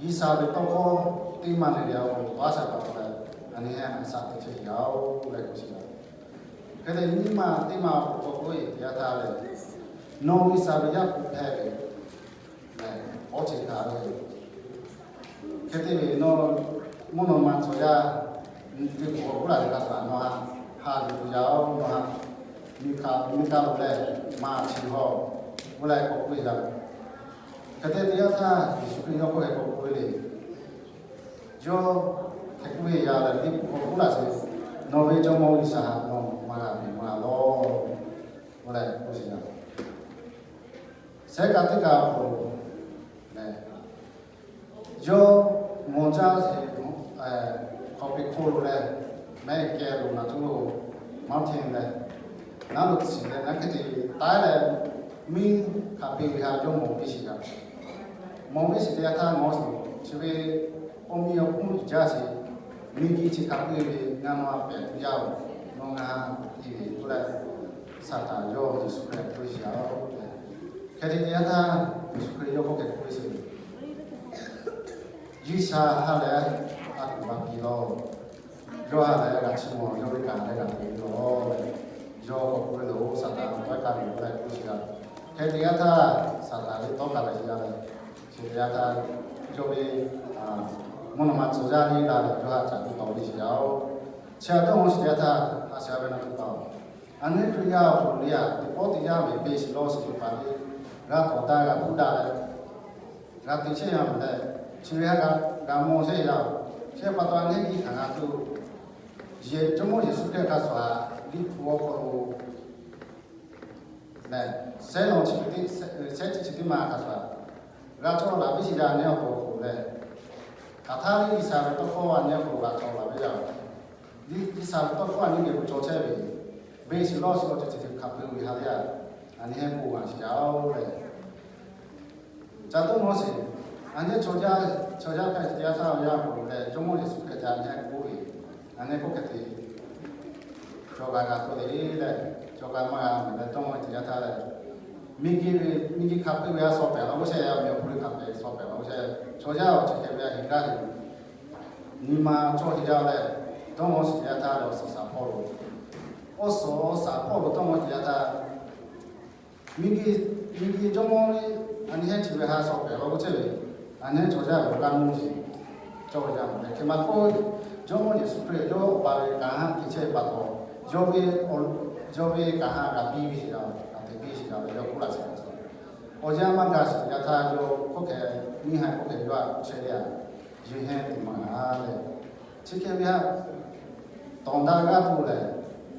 G'uiˬsha ve tawˇ hkawˇ teˇ maˇ le le awˬ hk'aw lo taˇ shaꞈ pa taw leh, a nyi heˆ a shaꞈ te chehˇ yaˇ oˬ leh k'oˆ shiˍ yaˇ. Hk'e te nyiˇ maˬ teˇ maˬ awˬ hk'aw lo k'oˆ ve teˇ yanˇ htaˇ lehˬ, nawˬ G'uiˬsha ve Yaˇ hpu hpehꞈ ve lehˬ, awˬ ceuˬ hkanˍ ve Hk'e te ve nawˬ, mvuhˇ naw ma cawˬ yaˇ, teˇ hpu k'awꞈ k'oˆ laˇ ve hk'a shuˍ nawˬ haꞈ, haꞈ yuˬ tuˬ yaˇ oˬ, nawˬ haꞈ, miˬ hkanˍ miˬ hkanˍ lo leh maˇ chi haw, k'oˆ leh k'awꞈ k'oˆ ve yaˇ. Hk'e te teˇ yanˇ htaˇ Yeˍsuˆ Hkriꞈ yawˇ k'oˆ hk'e k'awꞈ k'oˆ ve le. Yawˇ hk'e k'oˆ ve yaˇ lehˬ, teˇ hpu k'awꞈ k'oˆ laˇ sheˍ, nawˬ ve Jawˇmawˇ G'uiˬsha htaꞈ nawˬ maˇ g'a miˬ maˇ g'a lawˬ, k'oˆ leh k'oˆ sheˍ yaˇ. Shehˉ kaꞈ teˇ kaꞈ awˬ hk'aw lo lehˬ, yawˇ mawˬ jaˇ sheˍ, hk'aw peꞈ hk'oˆ lo leh, mehˆ kehˬ lo naˬ tuˬ lo, mountain leh, naˉ lo shiˍ leh naˉ hk'e te taiˉ leh, miˇ hk'aˬ peꞈ ve htaꞈ yawˇ mawˬ piˇ sheˍ yaˇ. Mawˬ ve shiˍ teˇ yanˇ htaˇ ngaˬ hui chi ve awˬ miˇ awˬ hponˇ jaˇ sheˍ, miˬ guiˬ chi hk'aˬ peꞈ ve ngaˬ nawˬ htaꞈ pehˬ tuˬ yaˇ oˬ, nawˬ ngaˬ htaꞈ piˇ ve k'oˆ leh, Saˍtanˍ yawˇ Yeˍsuˆ Hkriꞈ htaꞈ k'oˆ ve sheˍ yaˇ oˬ tehꞈ. Hk'e te teˇ yanˇ htaˇ Yeˍsuˆ Hkriꞈ yawˇ k'oˆ hk'e k'oˆ ve sheˍ, G'uiˬsha ha lehˬ a kuˬ baˬ piˇ lawˬ. Yawˇ ha lehˬ g'a chiˇ mvuh, yawˇ ve kaꞈ lehˬ g'a te ve lawˬ. Yawˇ k'awꞈ k'oˆ ve lehˬ, Saˍtanˍ tawˇ kaˇ ve k'oˆ leh k'oˆ sheˍ yaˇ. Hk'e te yanˇ htaˇ Saˍtanˍ ve tawˇ kaˇ leh sheˍ yaˇ lehˬ, chi teˇ yanˇ htaˇ yawˇ ve mvuhˇ naw ma cawˬ yaˇ le la leh yawˇ haꞈ caˍ tuˬ tawˍ ve sheˍ yaˇ oˬ. Chi a dawˇ mawˇ shiˍ teˇ yanˇ htaˇ a shaꞈ ve na tuˬ pa oˬ, a nyi Hkriꞈ yaˇ awˬ hk'aw lo le a teꞈ pawˆ teˇ yanˇ ve beˬ shiˍ lawˬ shiˍ teˇ hpaˍ le, g'a tawˍ daꞈ g'a hpuˇ daꞈ leh g'a te chehˇ yaˇ oˬ leh, chi ve ha g'a mawˬ chehˇ yaˇ oˬ. Chi pa taw a nyi kiˇ hkanˍ g'a tuˬ, Jawˇmawˇ Yeˍsuˆ Hkriꞈ hk'a shuˍ liꞈ hpu awˬ hk'aw lo lehˬ, sehˉ law chi, sehˉ chi chi teˇ ma hk'a shuˍ g'a cawˬ laˬ ve sheˍ yaˇ a nyi awˬ hk'aw lo lehˬ, hk'aˬ htaˇ liꞈ G'uiˬsha ve tawˇ hkawˇ a nyi awˬ hk'aw lo g'a cawˬ laˬ ve yaˇ oˬ. Liꞈ G'uiˬsha ve tawˇ hkawˇ a nyi geh lo cawˬ chehˇ ve, beˬ shiˍ lawˬ shiˍ awˬ ceuˬ chi teˇ hk'a peu ve ha le a, a nyi heˆ bon g'a sheˍ yaˇ oˬ lehˬ, Ca dawˇ nawˇ sheˍ. Aˬ nyi chaw yaˇ, chaw yaˇ hpehꞈ teˇ yanˇ htaˇ awˬ yanˇ k'o leh Jawˇmawˇ Yeˍsuˆ Hkriꞈ htaꞈ aˬ nyi k'oˆ ve, aˬ nyi k'oˆ hk'e te, chaw g'a g'a tawˆ le leh, chaw g'a maˇ g'a mehˍ leh dawˇ nawˇ teˇ yanˇ htaˇ leh, miˬguiˬ ve, miˬguiˬ hk'a peu-eˬ ve a shaw pehˍ la g'oˇ shehˍ, miˬ awˬ hk'aw lo hk'a peu-eˬ shaw pehˍ la g'oˇ shehˍ, chaw yaˇ awˬ chi hk'e ve a heˍ gaˇ heˍ nyi ma cawˇ heˍ jaˇ leh, dawˇ nawˇ sheˍ teˇ yanˇ htaˇ leh awˬ suhˍ shaˍ hpawˇ lo, awˬ suhˍ shaˍ hpawˇ lo dawˇ nawˇ teˇ yanˇ htaˇ, miˬguiˬ, miˬguiˬ Jawˇmawˇ ve aˬ nyi heˆ chi ve ha shaw pehˍ la g'oˇ chehˇ ve, aˬ nyi chaw yaˇ ve awˬ g'aˇ nuˇ sheˍ cawˇ ve yaˇ mawˬ leh hk'e maˇ k'oˆ, Jawˇmawˇ Yeˍsuˆ Hkriꞈ yawˇ awˬ pa ve kanˉ te chehˇ ve pa taw, yawˇ ve, yawˇ ve kanˉ ha g'a piˇ ve sheˍ jaˇ, g'a te piˇ sheˍ jaˇ ve yawˇ k'oˆ laˇ sheˍ. Awˬ yanˇ maˇ g'a sheˍ teˇ yanˇ htaˇ yawˇ hk'oˆ hk'e, nyiˇ ha k'oˆ hk'e yawˇ htaꞈ chehˇ leh a, yawˇ heˆ te maˇ g'a leh, chi hk'e ve ha tawˍ daꞈ g'aˇ tuˬ lehˬ,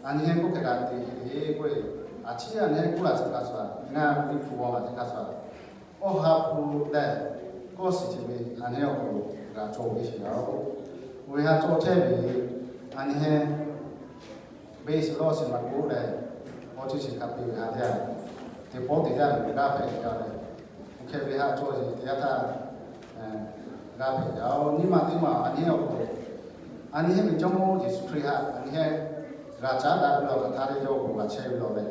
aˬ nyi heˆ k'oˆ hk'e g'a te ve k'oˆ ve, a ciˉ aˬ nyi heˆ k'oˆ laˇ sheˍ hk'a shuˍ, ngaˬ ve hpu g'aw laˬ teˇ hk'a shuˍ, awˬ ha hpu lehˬ, kawˇ shiˍ chi ve aˬ nyi heˆ awˬ hk'aw lo g'a cawˬ ve sheˍ jaˇ-oˬ. Oˇ ve ha cawˇ chehˇ ve, aˬ nyi heˆ beˬ shiˍ lawˇ shiˍ maˇ k'oˆ leh, awˬ ceuˬ chi hk'a peu-eˬ ve ha teˇ yanˇ, teˇ pawˆ teˇ yanˇ ve g'aˇ hpehꞈ jaˇ leh, oˇ hk'e ve ha cawˬ sheˍ teˇ yanˇ htaˇ g'aˇ hpehꞈ jaˇ-oˬ. Nyiˇ maˬ teˇ maˬ aˬ nyi heˆ awˬ hk'aw lo, aˬ nyi heˆ ve Jawˇmawˇ Yeˍsuˆ Hkriꞈ htaꞈ aˬ nyi heˆ g'a caˉ daꞈ ve law hk'aˬ htaˇ leh yawˇ awˬ hk'aw lo g'a chehˇ ve law leh,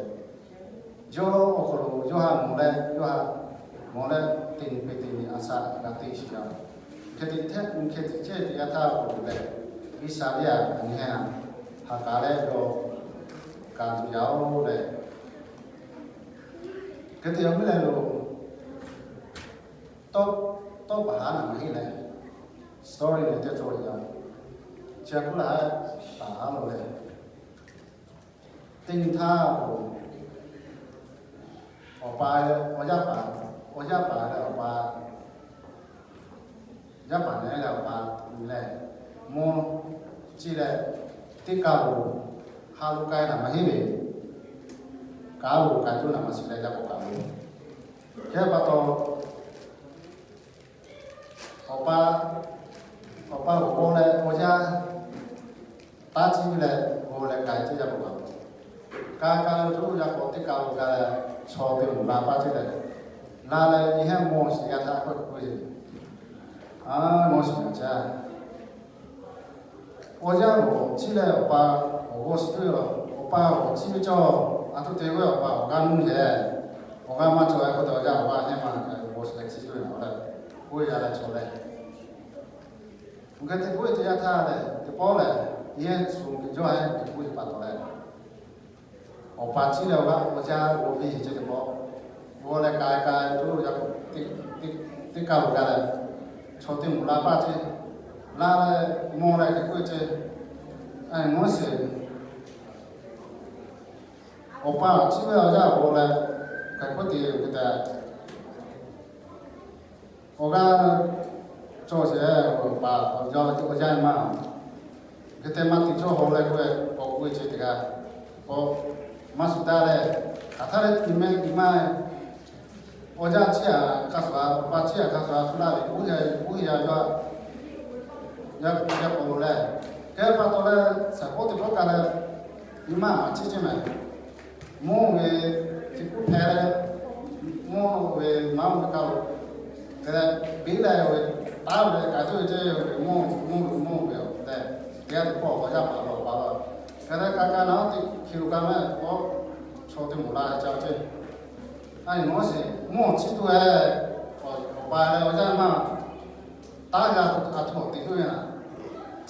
yawˇ awˬ hk'aw lo yawˇ ha mawˬ leh, yawˇ ha mawˬ leh teˇ nyi peuˬ teˇ nyi a shaꞈ g'a te sheˍ jaˇ. Hk'e te hteˆ, hk'e te chehˇ teˇ yanˇ htaˇ awˬ hk'aw lo lehˬ, G'uiˬsha ve aˬ nyi heˆ haꞈ kaꞈ leh yawˇ kaꞈ tuˬ yaˇ-oˬ leh, hk'e te yaˇ miˇ leh lo, tawˇ, tawˇ paˍ haˉ naˬ maˇ heˆ leh, story leh teˇ cawˬ ve yaˇ, chi a k'oˆ laˇ taˍ haˉ lo leh, teˇ nyi htaˇ awˬ pa, awˬ yaˇ paˍ, awˬ yaˇ paˍ leh awˬ pa, yaˇ paˍ nehˬ leh awˬ pa nyi leh, mawˇ ciˇ leh, teˇ kaˆ lo ha lo k'ai naˬ maˇ heˆ ve, kaˆ lo k'ai tuˬ naˬ maˇ shiˍ leh yaˇ k'awꞈ kaꞈ lo. Hk'e pa taw, awˬ pa, awˬ pa awˬ g'aw leh awˬ yaˇ taˇ ciˇ ve leh, g'aw leh k'ai ceˇ yaˇ k'awꞈ kaꞈ lo. K'ai k'ai lo co yaˇ k'awꞈ teˇ kaˆ lo k'ai leh, chaw teˇ moˍ la paˇ ceˇ leh, la leh nyi heˆ mawˇ shiˍ yaˇ htaˇ k'oˆ k'oˆ ve, a, mawˇ shiˍ yaˇ caˇ Awˬ yaˇ awˬ ciˉ leh awˬ pa awˬ g'aw shiˍ tuˬ ve laˬ. Awˬ pa awˬ ciˉ ve cawˬ, a htoꞈ te ve awˬ pa awˬ g'aˇ nuˇ leh, awˬ g'aˇ maˇ cawˬ ve k'oˆ te awˬ yaˇ awˬ g'aˇ heˆ maˇ kaꞈ g'aw shiˍ leh ciˉ tuˬ ve laˬ leh, k'oˆ ve yaˇ leh chaw leh, oˇ hk'e te k'oˆ ve teˇ yanˇ htaˇ lehˬ, teˇ pawˆ lehˬ, yehˇ shu ke jawˇ heˆ ke k'oˆ ve pa taw leh, awˬ pa ciˉ leh awˬ g'aˇ awˬ yaˇ g'aw ve ceh teˇ pawˆ, g'aw leh k'ai k'ai tuˬ yaˇ k'o, teˇ kaˆ lo k'ai leh, chaw teˇ moˍ la paˇ ceˇ, la leh mawˇ leh hk'e k'oˆ ve ceˇ, a, mawˇ shiˍ Awˬ pa awˬ ciˉ ve awˬ yaˇ awˬ g'aw leh, hk'e k'oˆ te ve hk'e te, awˬ g'aˇ cawˬ sheˍ, awˬ pa awˬ yaˇ maˇ, hk'e te maˇ te cawˇ haw leh k'oˆ ve, k'awꞈ k'oˆ ve ceˇ teˇ g'aˇ, k'awꞈ maˇ shuˍ daꞈ leh, hk'aˬ htaˇ leh te mehˆ te maˇ Awˬ yaˇ ciˉ a hk'a shuˍ a, awˬ pa ciˉ a hk'a shuˍ a shu laˇ ve, oˇ hk'e, oˇ hk'e yaˇ, yaˇ k'awꞈ lo leh, hk'e pa taw leh, shaˍ k'oˆ teˇ pawˆ kaꞈ leh, nyi ma maˇ ciˉ ceˇ mehˍ. Mvuhˇ ve hkiˬ kuˉ hpehꞈ leh, mvuhˇ ve maˇ ve kaꞈ lo, hk'e leh, biˇ leh ve, taˉ ve k'ai tuˬ ve ceˇ ve mvuhˇ, mvuhˇ ve mvuhˇ ve awˬ leh, teˇ g'aˇ teˇ pawˆ awˬ yaˇ paˍ lo awˬ pa lo, hk'e leh ka ka naˉ teˇ hkiˬ lo kaꞈ mehˆ k'awꞈ chaw teˇ moˍ la ve ca ve ceˇ. A, nawˬ shiˍ mvuhˇ ciˉ tuˬ ve, awˬ pa leh awˬ yaˇ maˇ taˉ g'a tuˬ a htoꞈ ma teꞈ tuˬ ve a,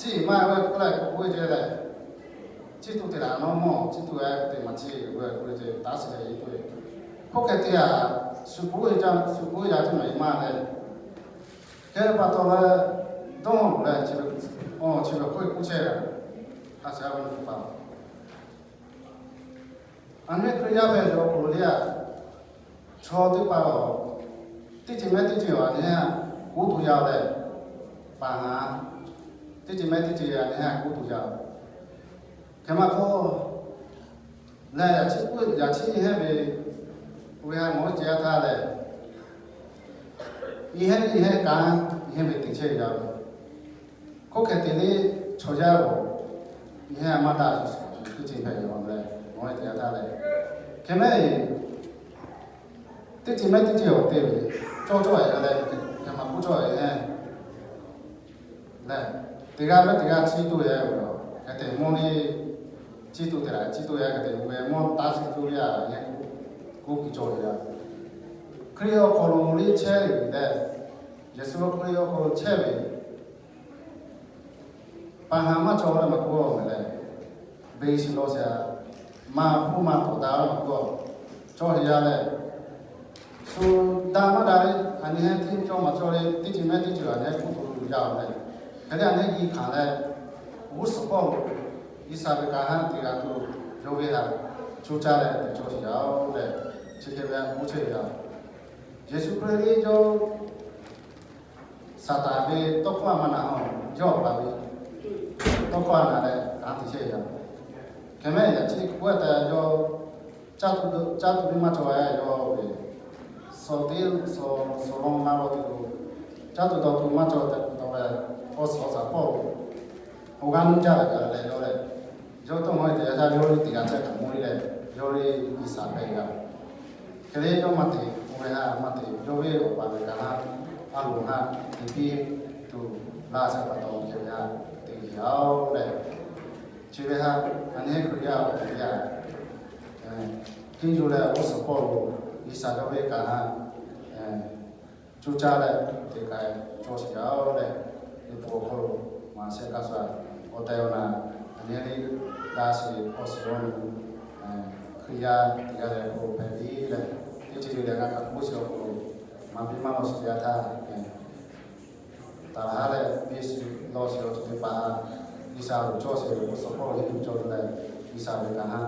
ciˉ maˇ ve k'oˆ leh k'oˆ ve ceˇ leh, ciˉ tuˬ te laˬ nawˉ mvuhˇ ciˉ tuˬ ve te maˇ ciˉ ve k'oˆ ve ceˇ, taˉ shiˍ leh e tuˬ ve. Hk'oˆ hk'e te a, shu k'oˆ ve ca, shu k'oˆ ve yaˇ tuˬ maˇ maˇ leh, hk'e pa taw leh, dawˇ leh, chi ve hk'oˆ ve k'oˆ chehˇ ve, a shaˍ ve pa Aˬ miˇ Hkriꞈ yaˇ ve awˬ hk'aw lo le a, chaw teˇ hpaˍ-oˬ, teˇ ceuˬ mehˆ teˇ ceuˬ a nyi a kuˉ tuˬ yaˇ leh, paˍ a, teˇ ceuˬ mehˆ teˇ ceuˬ a nyi a kuˉ tuˬ yaˇ. Hk'e maˇ k'oˆ, leh yaꞈ chi, yaꞈ chi nyi heˆ ve, oˇ ve ha mawˬ ve ceh a htaˇ leh, nyi heˆ nyi heˆ kaꞈ, nyi heˆ ve teꞈ chehˇ yaˇ ve. Hk'oˆ hk'e te le, chaw yaˇ-oˬ, nyi heˆ maˇ daꞈ, teˇ ceuˬ hpehꞈ yaˇ leh, mawˬ ve ceh a htaˇ leh, hk'e mehˆ e Teˇ ceuˬ mehˉ teˇ ceuˬ awˬ te ve cawˇ cawˇ-e leh, hk'e maˇ k'oˆ cawˇ-e leh, teˇ g'aˇ mehˉ teˇ g'aˇ chiˇ toˇ-e ve, hk'e te mawˇ le, chiˇ toˇ te la chiˇ toˇ-e hk'e te ve mawˇ taˇ chiˇ toˇ le a, yaꞈ nyi k'oˆ kuiˬ cawˬ ve a. Hkriꞈ awˬ hk'aw lo le chehˇ ve leh, Yeˍsuˆ Hkriꞈ awˬ hk'aw lo chehˇ ve pa ha maˇ cawˬ leh maˇ k'oˆ-a ve leh, beˬ shiˍ lawˬ shiˍ-a, maˇ hpuˇ maˇ tawˍ daꞈ leh maˇ k'oˆ-a, cawˇ sheˍ yaˇ leh, shu daꞈ maˇ daꞈ le, a nyi heˆ tiˉ cawˇ maˇ cawˇ le, teˇ ceuˬ mehˉ teˇ ceuˬ a nyi heˆ k'oˆ tuˬ yaˇ-oˬ leh, hk'e le a nyi heˆ g'i hkanˍ leh, g'uˇ suhˍ hpawˇ lo G'uiˬsha ve kanˉ haˉ te g'a tuˬ, yawˇ ve htaꞈ cuˇ caˇ leh teꞈ cawˇ sheˍ yaˇ-oˬ leh, chi hk'e ve a k'oˆ chehˇ ve a. Yeˍsuˆ Hkriꞈ le yawˇ Saˍtanˍ ve tawˇ hkawˇ a maˇ na-o, yawˇ awˬ pa ve tawˇ hkawˇ a na leh kanˉ te chehˇ ve a. Hk'e mehˉ yaꞈ chi k'oˆ-e tehꞈ yawˇ caˇ tuˬ teˇ maˇ cawˬ-e yawˇ ve suhˍ teˇ suhˍ suhˍ lawn maˇ law te lo, caˇ tuˬ dawˬ tuˬ maˇ cawˬ tehꞈ taw leh, awˬ suhˍ awˬ shaˍ hpawˇ lo awˬ g'aˇ nuˇ jaˇ ve kaꞈ leh yawˇ leh, yawˇ tawˇ maw te yaˇ caˇ yawˇ le teˇ g'aˇ chehˇ hk'aˬ mawˇ le leh, yawˇ le G'uiˬsha hpehꞈ g'a. Hk'e le yawˇ maˇ te k'oˆ ve htaꞈ maˇ te, yawˇ ve awˬ pa ve kanˉ haˉ a loˍ htaꞈ te piˇ tuˬ laˇ shehˍ pa taw hk'e ve htaꞈ te yaˇ-oˬ leh, chi ve htaꞈ a nyi heˆ Hkriꞈ yaˇ awˬ hk'aw lo yaˇ henˇ yuˬ leh g'uˇ suhˍ hpawˇ lo G'uiˬsha yawˇ ve kanˉ haˉ cuˇ caˇ leh teꞈ k'ai cawˇ sheˍ yaˇ-oˬ leh, liꞈ hpu awˬ hk'aw lo maˇ shehˍ hkaˇ suh awˬ tehˬ awˬ na, a nyi le daꞈ sheˍ awˬ suhˍ lo Hkriꞈ yaˇ teˇ g'aˇ leh k'o hpehꞈ ve leh, teˇ ceuˬ leh g'a kaꞈ k'oˆ sheˍ awˬ hk'aw lo maˇ biˇ maˇ lawˬ sheˍ yaˇ htaˇ, taˍ haˉ leh biˇ sheˍ lawˬ sheˍ awˬ ceuˬ teˇ hpaˍ, G'uiˬsha lo cawˇ sheˍ ve g'uˇ suhˍ hpawˇ lo henˇ yuˬ cawˇ tuˬ leh, G'uiˬsha ve kanˉ haˉ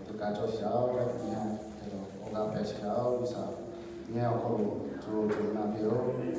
teꞈ k'ai cawˇ sheˍ yaˇ-oˬ leh, awˬ g'aˇ hpehꞈ sheˍ yaˇ-oˬ G'uiˬsha nyi awˬ hk'aw lo co co na piˇ-oˆ.